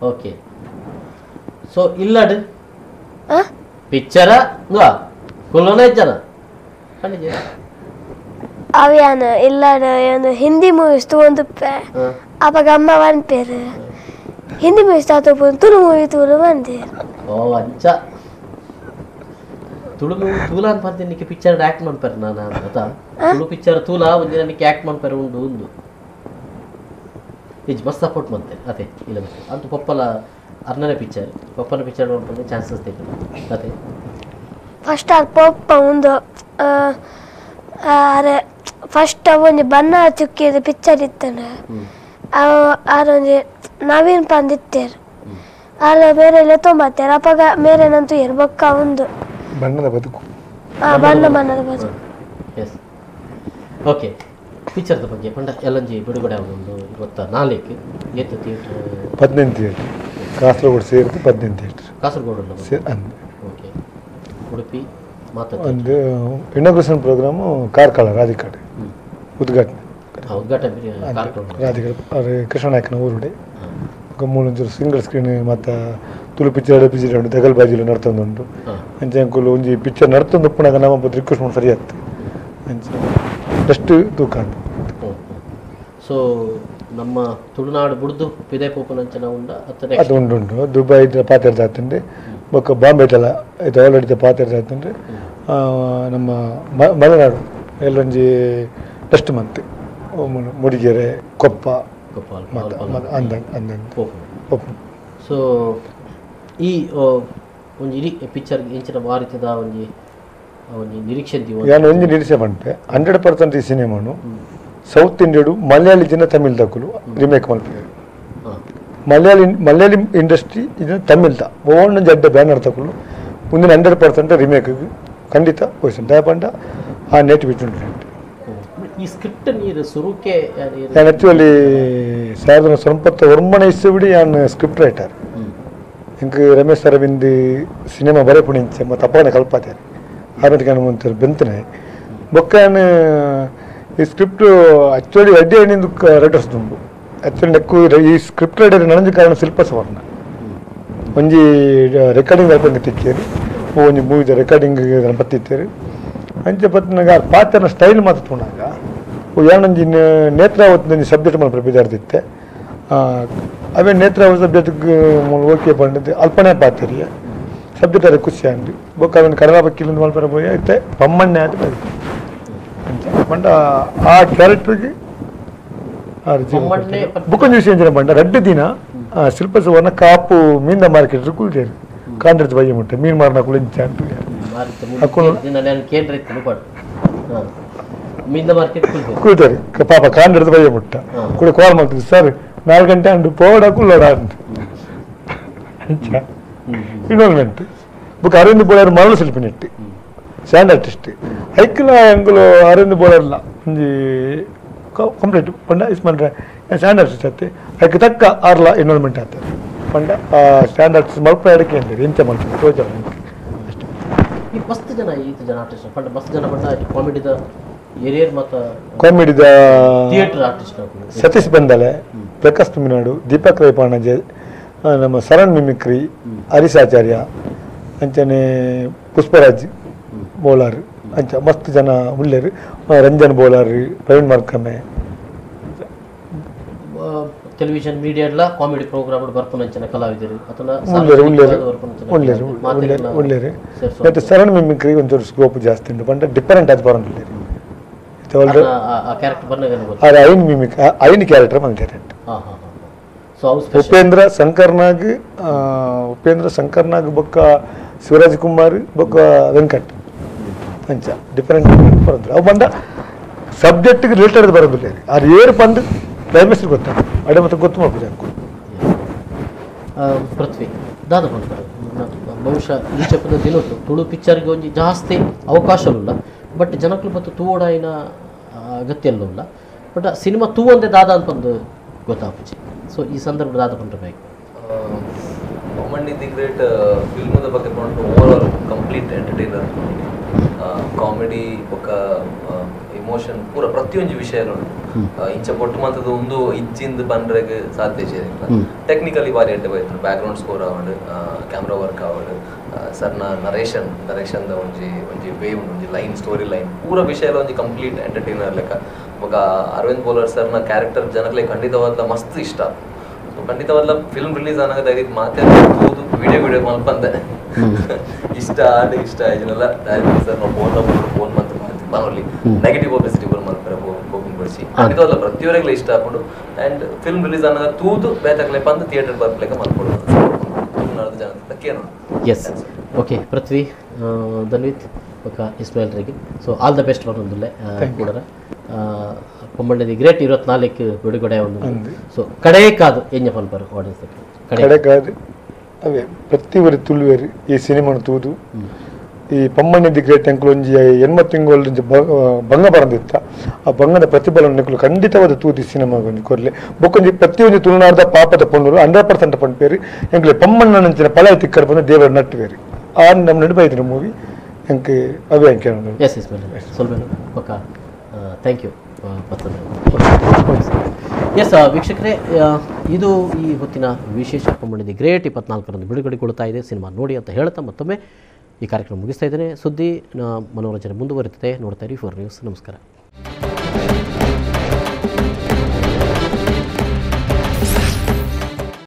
ಓಕೆ, ಸೊ ಇಲ್ಲಡ್ ಪಿಕ್ಚರ ಕುಲ್ಲೋನ ಇಜ್ಜನ ಅವ್ಯಾನ ಇಲ್ಲಡ್ ಒಂದು ಹಿಂದಿ ಮೂವೀಸ್ ತೂವೊಂದುಪ್ಪೆ ಅಪಗ ಅಮ್ಮ ಪನ್ಪೆರ್ ಹಿಂದಿ ಮೂವೀಸ್ ತಾತೋಪು ತುಳು ಮೂವಿ ತೂಲು ಬಂದೇರ್. ಓ ಅಂಚ ತುಳು ಮೂವಿ ತೂಲ ಅಂತ ಪಂತಿನಿಕ್ಕೆ ಪಿಕ್ಚರ್ ಆಕ್ಟ್ ಮನ್ಪೆರ್ ನಾನು ಅತ ತುಳು ಪಿಕ್ಚರ್ ತೂಲ ಒಂದಿನ ನಿಕ್ಕೆ ಆಕ್ಟ್ ಮನ್ಪೆರ್ ಉಂಡು ಉಂದು ಇಜ್ ಮಸ್ತ್ ಸಪೋರ್ಟ್ ಮಂತೆ ಅದೇ ಇಲ್ಲ ಅಂತೂ ಪಪ್ಪಲ ಅರ್ನನೆ ಪಿಕ್ಚರ್ ಪಪ್ಪನ ಪಿಕ್ಚರ್ ನೋಡ್ಕೊಂಡು ಚಾನ್ಸಸ್ ತೆಗೆ ಅದೇ ಫಸ್ಟ್ ಅದು ಪೊಪ್ಪ ಒಂದು ಅರೆ ಫಸ್ಟ್ ಒಂಜಿ ಬಣ್ಣ ಚುಕ್ಕಿದ ಪಿಕ್ಚರ್ ಇತ್ತನ ಆರೊಂಜಿ ನವೀನ್ ಪಂದ್ ಇತ್ತೇರು ಅಲ್ಲ ಬೇರೆ ಲೆತ್ತೊಂಬತ್ತೇರು ಅಪಗ ಮೇರೆ ನಂತು ಬೊಕ್ಕ ಒಂದು ಬಣ್ಣದ ಬದುಕು ಬಣ್ಣ ಬಣ್ಣದ ಬದುಕು. ಎಸ್, ಓಕೆ, ಪಿಕ್ಚರ್ದ ಬಗ್ಗೆ ಪಂಡ ಎಲ್ಲಂಜಿ ಬಿಡುಗಡೆ ಒಂದು 24 ಏತ್ ಥಿಯೇಟರ್ 18 ಥಿಯೇಟರ್ ಕಾಸರಗೋಡು ಸೇರಿದು 18 ಥಿಯೇಟರ್ ಕಾಸರಗೋಡು. ಓಕೆ, ಉಡುಪಿ ಮಾತಾ ಒಂದು ಇನಾಗ್ರೇಷನ್ ಪ್ರೋಗ್ರಾಮು ಕಾರ್ಕಳ ರಾಧಿಕಾಡ್ ಉದ್ಘಾಟನೆ. ಉದ್ಘಾಟನೆ ರಾಧಿಕಾಡ್ ಕೃಷ್ಣನಾಯಕನ ಊರುಡೆ ಮೂಲೊಂಚೂರು ಸಿಂಗಲ್ ಸ್ಕ್ರೀನ್ ಮತ್ತು ತುಳು ಪಿಕ್ಚರ್ ಪಿಕ್ಚರ್ ಉಂಟು ದಗಲ್ ಬಾಜಿಲು ನಡ್ತೊಂದುಂಟು ಅಂಚೆ ಅಂಕುಲು ಒಂಜಿ ಪಿಕ್ಚರ್ ನಡ್ತೊಂದು ಉಪ್ಪುನಾಗ ನಮ್ಮ ರಿಕ್ವೆಸ್ಟ್ ಮಾಡಿ ಸರಿ ಆಯ್ತು ಅಂಚೆ ಅಷ್ಟು ತೂಕ ಅಂತ. ಸೊ ನಮ್ಮ ತುಳುನಾಡು ಬುಡ್ದು ಪಿದೆ ಪೋಪುನಂಚನ ಉಂಡ ಅದು ಉಂಟು ಉಂಟು ದುಬೈ ಪಾತೆರ್ದ ಆತುಂಡು ಬೊಕ್ಕ ಬಾಂಬೆದಲ್ಲ ಇದು ಆಲ್ರೆಡಿ ಪಾತೆರ್ದ ಆತುಂಡು ನಮ್ಮ ಮಲೆನಾಡು ಎಲ್ಲೊಂಜಿ ನೆಕ್ಸ್ಟ್ ಮಂತ್ ಮುಡಿಗೆರೆ ಕೊಪ್ಪ ಅಂದಂಗ. ಸೊ ಈ ಒಂಜಿ ಇಡೀ ಪಿಕ್ಚರ್ ಇಂಚಿನ ವಾರಿತದ ಒಂಜಿ ಒಂಜಿ ನಿರೀಕ್ಷೆ ಯಾನು ಒಂಜಿ ನಿರೀಕ್ಷೆ ಪನ್ಪೆ 100% ಈ ಸಿನಿಮಾನು ಸೌತ್ ಇಂಡಿಯಾಡು ಮಲಯಾಳಿ ಜನ ತಮಿಳ್ ದಕುಲು ರಿಮೇಕ್ ಮಲ್ಪೆರ್. ಮಲಯಾಳಿ ಮಲಯಾಳಿ ಇಂಡಸ್ಟ್ರಿ ಇದನ್ನ ತಮಿಳ್ದ ಓವೊಂಜಿ ಅಡ್ಡ ಬ್ಯಾನರ್ ತಕುಲು ಮುಂದಿನ 100% ರಿಮೇಕ್ ಖಂಡಿತ ವಹಿಸು ದಯಪಂಡ ಆ ನೇಟಿವಿಟಿ ಉಂಟು. ಈ ಸ್ಕ್ರಿಪ್ಟ್ ನೀರು ಸುರುಕೆ ನಾನು ಆಕ್ಚುಲಿ 1999 ಇಸ್ವಿಡ್ ಯಾನ್ ಸ್ಕ್ರಿಪ್ಟ್ ರೈಟರ್ ಇಂಕ್ ರಮೇಶ್ ಅರವಿಂದ್ ಸಿನಿಮಾ ಬರೆಪುಣಿಂಚೆ ಮತ್ತು ಅಪ್ಪನ ಕಲ್ಪಾತಾರೆ ಆಮೇಲೆ ಮುಂಚೆ ಬೆಂತನೆ ಬೊಕ್ಕ ಈ ಸ್ಕ್ರಿಪ್ಟ್ ಆಕ್ಚುಲಿ ಅಡ್ಡಿ ನಿಂದು ರೈಟರ್ಸ್ ದುಂಬು ಆಕ್ಚುಲಿ ನೆಕ್ಕು ಈ ಸ್ಕ್ರಿಪ್ಟ್ ರೈಟರ್ ನನಂಜಿ ಕಾರಣ ಶಿಲ್ಪ ಸುವರ್ಣ ಒಂಜಿ ರೆಕಾರ್ಡಿಂಗ್ ಅಲ್ಪಂಗೆ ತಿಕ್ಕೇರಿ ಒಂಜಿ ಮೂವಿದ ರೆಕಾರ್ಡಿಂಗ್ ಬತ್ತಿತ್ತೇರಿ ಅಂಚೆ ಬತ್ತಿನಾಗ ಪಾತ್ರನ ಸ್ಟೈಲ್ ಮಾತ್ರ ತೂನಾಗ ಯಾನೊಂಜಿ ನೇತ್ರಾವತಿ ಸಬ್ಜೆಕ್ಟ್ ಮಲ್ಪ ಬಿದಾರ್ದಿತ್ತೆ ಅವೇ ನೇತ್ರಾವತಿ ಸಬ್ಜೆಕ್ಟ್ ಓಕೆ ಪಂಡದ್ದು ಅಲ್ಪನೇ ಪಾತರಿಯ ಸಬ್ಜೆಕ್ಟ್ ಅದೇ ಖುಷಿ ಅಂದು ಬೊಕ್ಕ ಅವನ ಕಡಲ ಬಕ್ಕಿಲಿಂದ ಮಲ್ಪರ ಪೋಯಿ ಐತೆ ಪಮ್ಮಣ್ಣೆ ಆದ ಬರುತ್ತೆ ಅಂಚ ಪಂಡ ಆ ಕ್ಯಾರೆಕ್ಟರ್ಗೆ ಬುಕ್ಕೊಂಜಿ ವಿಷಯ ಅಂಚಿನ ಪಂಡ ರಡ್ಡು ದಿನ ಶಿಲ್ಪ ಸುವರ್ಣ ಕಾಪು ಮೀನ ಮಾರ್ಕೆಟ್ ಕುಲ್ತೇರು ಕಾಂಡ್ರದ್ ಬಯ್ಯ ಮುಟ್ಟೆ ಮೀನು ಮಾರನ ಕುಳಿಂಚ ಅಂತ ಕೂತಾರೆ ಪಾಪ ಕಾಂಡ್ರದ್ ಬಯ್ಯ ಮುಟ್ಟ ಕೂಡ ಕಾಲ್ ಮಾಡ್ತೀವಿ ಸರ್ 4 ಗಂಟೆ ಅಂಡು ಪೋಡ ಕುಲ್ಲೋಡ ಅಂತ ಅಂಚ ಇನ್ವಾಲ್ವ್ಮೆಂಟ್ ಬುಕ್ ಅರವಿಂದ್ ಬೋಳಾರ್ ಮರಳು ಶಿಲ್ಪಿ ನೆಟ್ಟಿ ಸ್ಟ್ಯಾಂಡ್ ಆರ್ಟಿಸ್ಟ್ ಐಕ್ಲ ಅಂಗುಲು ಅರವಿಂದ್ ಬೋಳರ್ಲ ಒಂಜಿ ಕಂಪ್ಲೀಟ್ ಪಂಡ is ಮಂಡ್ರೆ ಸ್ಟ್ಯಾಂಡ್ ಆರ್ಟಿಸ್ಟ್ ಅತ್ತೆ ಐಕ್ ತಕ್ಕ ಆರ್ಲ ಇನ್ವಾಲ್ವ್ಮೆಂಟ್ ಆಗ್ತಾರೆ ಪಂಡ ಸ್ಟ್ಯಾಂಡ್ ಆರ್ಟಿಸ್ಟ್ ಮಲ್ಪ ಅಡಕೆ ಅಂತಾರೆ ಎಂಚ ಮಲ್ಪ ತೋಜ ಅಷ್ಟೇ. ಈ ಮಸ್ತ್ ಜನ ಈತ ಜನ ಆರ್ಟಿಸ್ಟ್ ಪಂಡ ಮಸ್ತ್ ಜನ ಪಂಡ ಕಾಮಿಡಿದ ಏರಿಯರ್ ಮತ್ತು ಕಾಮಿಡಿದ ಥಿಯೇಟರ್ ಆರ್ಟಿಸ್ಟ್ ಸತೀಶ್ ಬಂದಲೆ, ಪ್ರಕಾಶ್ ತುಮಿನಾಡು, ದೀಪಕ್ ರೈ ಪಾಣಾಜೆ, ನಮ್ಮ ಸರಣ್ ಮಿಮಿಕ್ರಿ, ಹರೀಶಾಚಾರ್ಯ ಅಂಚನೆ ಪುಷ್ಪರಾಜ್ ಬೋಲಾರ್ ಅಂಚ ಮಸ್ತ್ ಜನ ಉಳ್ಳೇರು, ರಂಜನ್ ಬೋಲಾರ್, ಪ್ರವೀಣ್ ಮಾರ್ಕಮೆ. ಟೆಲಿವಿಷನ್ ಮೀಡಿಯಾ ಎಲ್ಲ ಕಾಮಿಡಿ ಪ್ರೋಗ್ರಾಮ್ ಬರ್ಪುನ ಅಂಚನೆ ಕಲಾವಿದರು ಅಥವಾ ಉಳ್ಳೇರು ಉಳ್ಳೇರು ಉಳ್ಳೇರು ಉಳ್ಳೇರು. ಮತ್ತು ಸರಣ್ ಮಿಮಿಕ್ರಿ ಒಂಚೂರು ಸ್ಕೋಪ್ ಜಾಸ್ತಿ ಉಂಟು ಪಂಡ ಡಿಫರೆಂಟ್ ಅದು ಬರೋದು ಐನ್ ಮಿಮಿಕ್ ಐನ್ ಕ್ಯಾರೆಕ್ಟರ್ ಬಂದಿದ್ದಾರೆ. ಉಪೇಂದ್ರ ಶಂಕರ್ನಾಗ್, ಉಪೇಂದ್ರ ಶಂಕರ್ನಾಗ್ ಬೊಕ್ಕ ಶಿವರಾಜ್ ಕುಮಾರ್ ಬೊಕ್ಕ ವೆಂಕಟ್ ಅಂಚ ಡಿಫರೆಂಟ್ ಡಿಫರೆಂಟ್ ಬರೋದಿಲ್ಲ. ಅವು ಬಂದ ಸಬ್ಜೆಕ್ಟ್ಗೆ ರಿಲೇಟೆಡ್ ಬರೋದಿಲ್ಲ. ಅದು ಏರು ಬಂದು ಕ್ಲೈಮ್ಯಾಕ್ಸ್ ಗೊತ್ತಾ ಅಡೆ ಮತ್ತೆ ಗೊತ್ತು ಮಾಡ್ಬೋದು ಅಂಕು. ಪೃಥ್ವಿ ದಾದ ಪನ್ಪರ್ ಬಹುಶಃ ಈ ಚಪ್ಪದ ದಿನೊಟ್ಟು ತುಳು ಪಿಕ್ಚರ್ಗೆ ಒಂಜಿ ಜಾಸ್ತಿ ಅವಕಾಶವಿಲ್ಲ, ಬಟ್ ಜನಕ್ಕಲು ಮತ್ತು ತೂವಡಾಯಿನ ಅಗತ್ಯ ಇಲ್ಲ, ಬಟ್ ಸಿನಿಮಾ ತೂವಂದೆ ದಾದ ಅಂತಂದು ಗೊತ್ತಾಪುಜಿ. ಸೊ ಈ ಸಂದರ್ಭ ದಾದ ಪಂಡ್ರೆ ಬೇಕು ಪೊಮ್ಮಣ್ಣಿ the great ಫಿಲ್ಮದ ಬಗ್ಗೆ Pandu over all complete entertainer, comedy ಬೊಕ್ಕ ಇಮೋಷನ್ ಪೂರ ಪ್ರತಿಯೊಂದು ವಿಷಯ ಇಂಚ ಪೊಟ್ಟು ಮಂತದ ಒಂದು ಇಜ್ಜಿಂದ ಪಂಡ್ರೆಗ್ ಸಾಧ್ಯ ಟೆಕ್ನಿಕಲಿ ಬಾರಿ ಎಡ್ಡೆ ಬೈತು. ಬ್ಯಾಕ್ ಗ್ರೌಂಡ್ ಸ್ಕೋರ್ ಆವಡ್, ಕ್ಯಾಮ್ರಾ ವರ್ಕ್ ಆವಡ್, ಸರ್ನ ನರೇಷನ್ ನರೇಷನ್ದ ಒಂಜಿ ಒಂಜಿ ವೇ ಉಂಡು, ಒಂಜಿ ಲೈನ್ ಸ್ಟೋರಿ ಲೈನ್ ಪೂರ ವಿಷಯ ಒಂಜಿ ಕಂಪ್ಲೀಟ್ ಎಂಟರ್ಟೈನರ್ ಲೆಕ್ಕ. ಬೊಕ್ಕ ಅರವಿಂದ್ ಬೋಲರ್ ಸರ್ನ ಕ್ಯಾರೆಕ್ಟರ್ ಜನಕ್ಲೆ ಖಂಡಿತವಾದ ಮಸ್ತ್ ಇಷ್ಟ. ಸೊ ಖಂಡಿತವಾದ ಫಿಲ್ಮ್ ರಿಲೀಸ್ ಆನಾಗ ಮಾತೆ ತೂದು ವಿಡಿಯೋ ವಿಡಿಯೋ ಮಲ್ಪಂದೆ ಇಷ್ಟ ಆದ ಇಷ್ಟ ಆಯ್ತಿನಲ್ಲ ಡೈರೆಕ್ಟರ್ ಸರ್ ನಾವು ಫೋನ್ ನಂಬರ್ ಫೋನ್ ಮಂತ್ ಬರೋಲಿ ನೆಗೆಟಿವ್ ಪಬ್ಲಿಸಿಟಿ ಬರೋ ಮಲ್ಪರೆ ಬೋಕಿಂಗ್ ಬಡಿಸಿ ಖಂಡಿತವಾದ ಪ್ರತಿಯೊರೆಗ್ಲ ಇಷ್ಟ ಹಾಕೊಂಡು ಆ್ಯಂಡ್ ಫಿಲ್ಮ್ ರಿಲೀಸ್ ಆನಾಗ ತೂದು ಬೇತಕ್ಲೆ ಬಂದು ಥಿಯೇಟರ್ ಬರ್ಪ್ಲೆಕ್ಕ ಮಲ್ಪಡು ತುಳುನಾಡು ಜನತೆ ಕೇಳೋಣ. ಎಸ್ ಓಕೆ ಪೃಥ್ವಿ, ಧನ್ವಿತ್ ಬೊಕ್ಕ ಇಸ್ಮಾಯಿಲ್ ರೆಗಿ, ಸೊ ಆಲ್ the best ಬರೋದಿಲ್ಲ ಕೂಡ. ಪೊಮ್ಮಣ್ಣಿ the great 24 ಬಿಡುಗಡೆ ಒಂದು, ಸೊ ಕಡೆಕಾದು ಎಂಜ ಪನ್ಪರು ಆಡಿಯನ್ಸ್ ಕಡೆಕಾದು ಅವೇ ಪ್ರತಿ ತುಳುವೇರು ಈ ಸಿನಿಮಾನ ತೂದು ಈ ಪೊಮ್ಮಣ್ಣಿ the great ಅಂಕುಲು ಒಂಜಿ 80 ತಿಂಗಳು ಒಂಜಿ ಬಂಗ ಬರಂದಿತ್ತ, ಆ ಬಂಗದ ಪ್ರತಿಫಲನ ನಿಕುಲು ಖಂಡಿತವಾದ ತೂದು ಸಿನಿಮಾ ಒಂಜಿ ಕೊರ್ಲೆ. ಬೊಕ್ಕೊಂಜಿ ಪ್ರತಿಯೊಂಜಿ ತುಳುನಾಡ್ದ ಪಾಪದ ಪೊಣ್ಣುಲು 100% ಪನ್ಪೇರು ಎಂಕ್ಲೆ ಪೊಮ್ಮಣ್ಣನಂಚಿನ ಪಲ ತಿಕ್ಕರ್ ಬಂದು ದೇವರ ನಟ್ಟುವೇರು. ಆ ನಮ್ಮ ನಡುವೆ ಮೂವಿ ಎಂಕ್ ಅವೇ ಅಂಕೆ. ಎಸ್ ಎಸ್ ಸ್ವಲ್ಪ ಓಕೆ thank you S ವೀಕ್ಷಕರೇ, ಇದು ಈ ಹೊತ್ತಿನ ವಿಶೇಷ ಪೊಮ್ಮಣ್ಣಿ the great 24ರಂದು ಬಿಡುಗಡೆಗೊಳ್ತಾ ಇದೆ. ಸಿನಿಮಾ ನೋಡಿ ಅಂತ ಹೇಳ್ತಾ ಮತ್ತೊಮ್ಮೆ ಈ ಕಾರ್ಯಕ್ರಮ ಮುಗಿಸ್ತಾ ಇದ್ದೇನೆ. ಸುದ್ದಿ ಮನೋರಂಜನೆ ಮುಂದುವರಿಯುತ್ತದೆ. ನೋಡ್ತಾ ಇರಿ 4 ನ್ಯೂಸ್. ನಮಸ್ಕಾರ.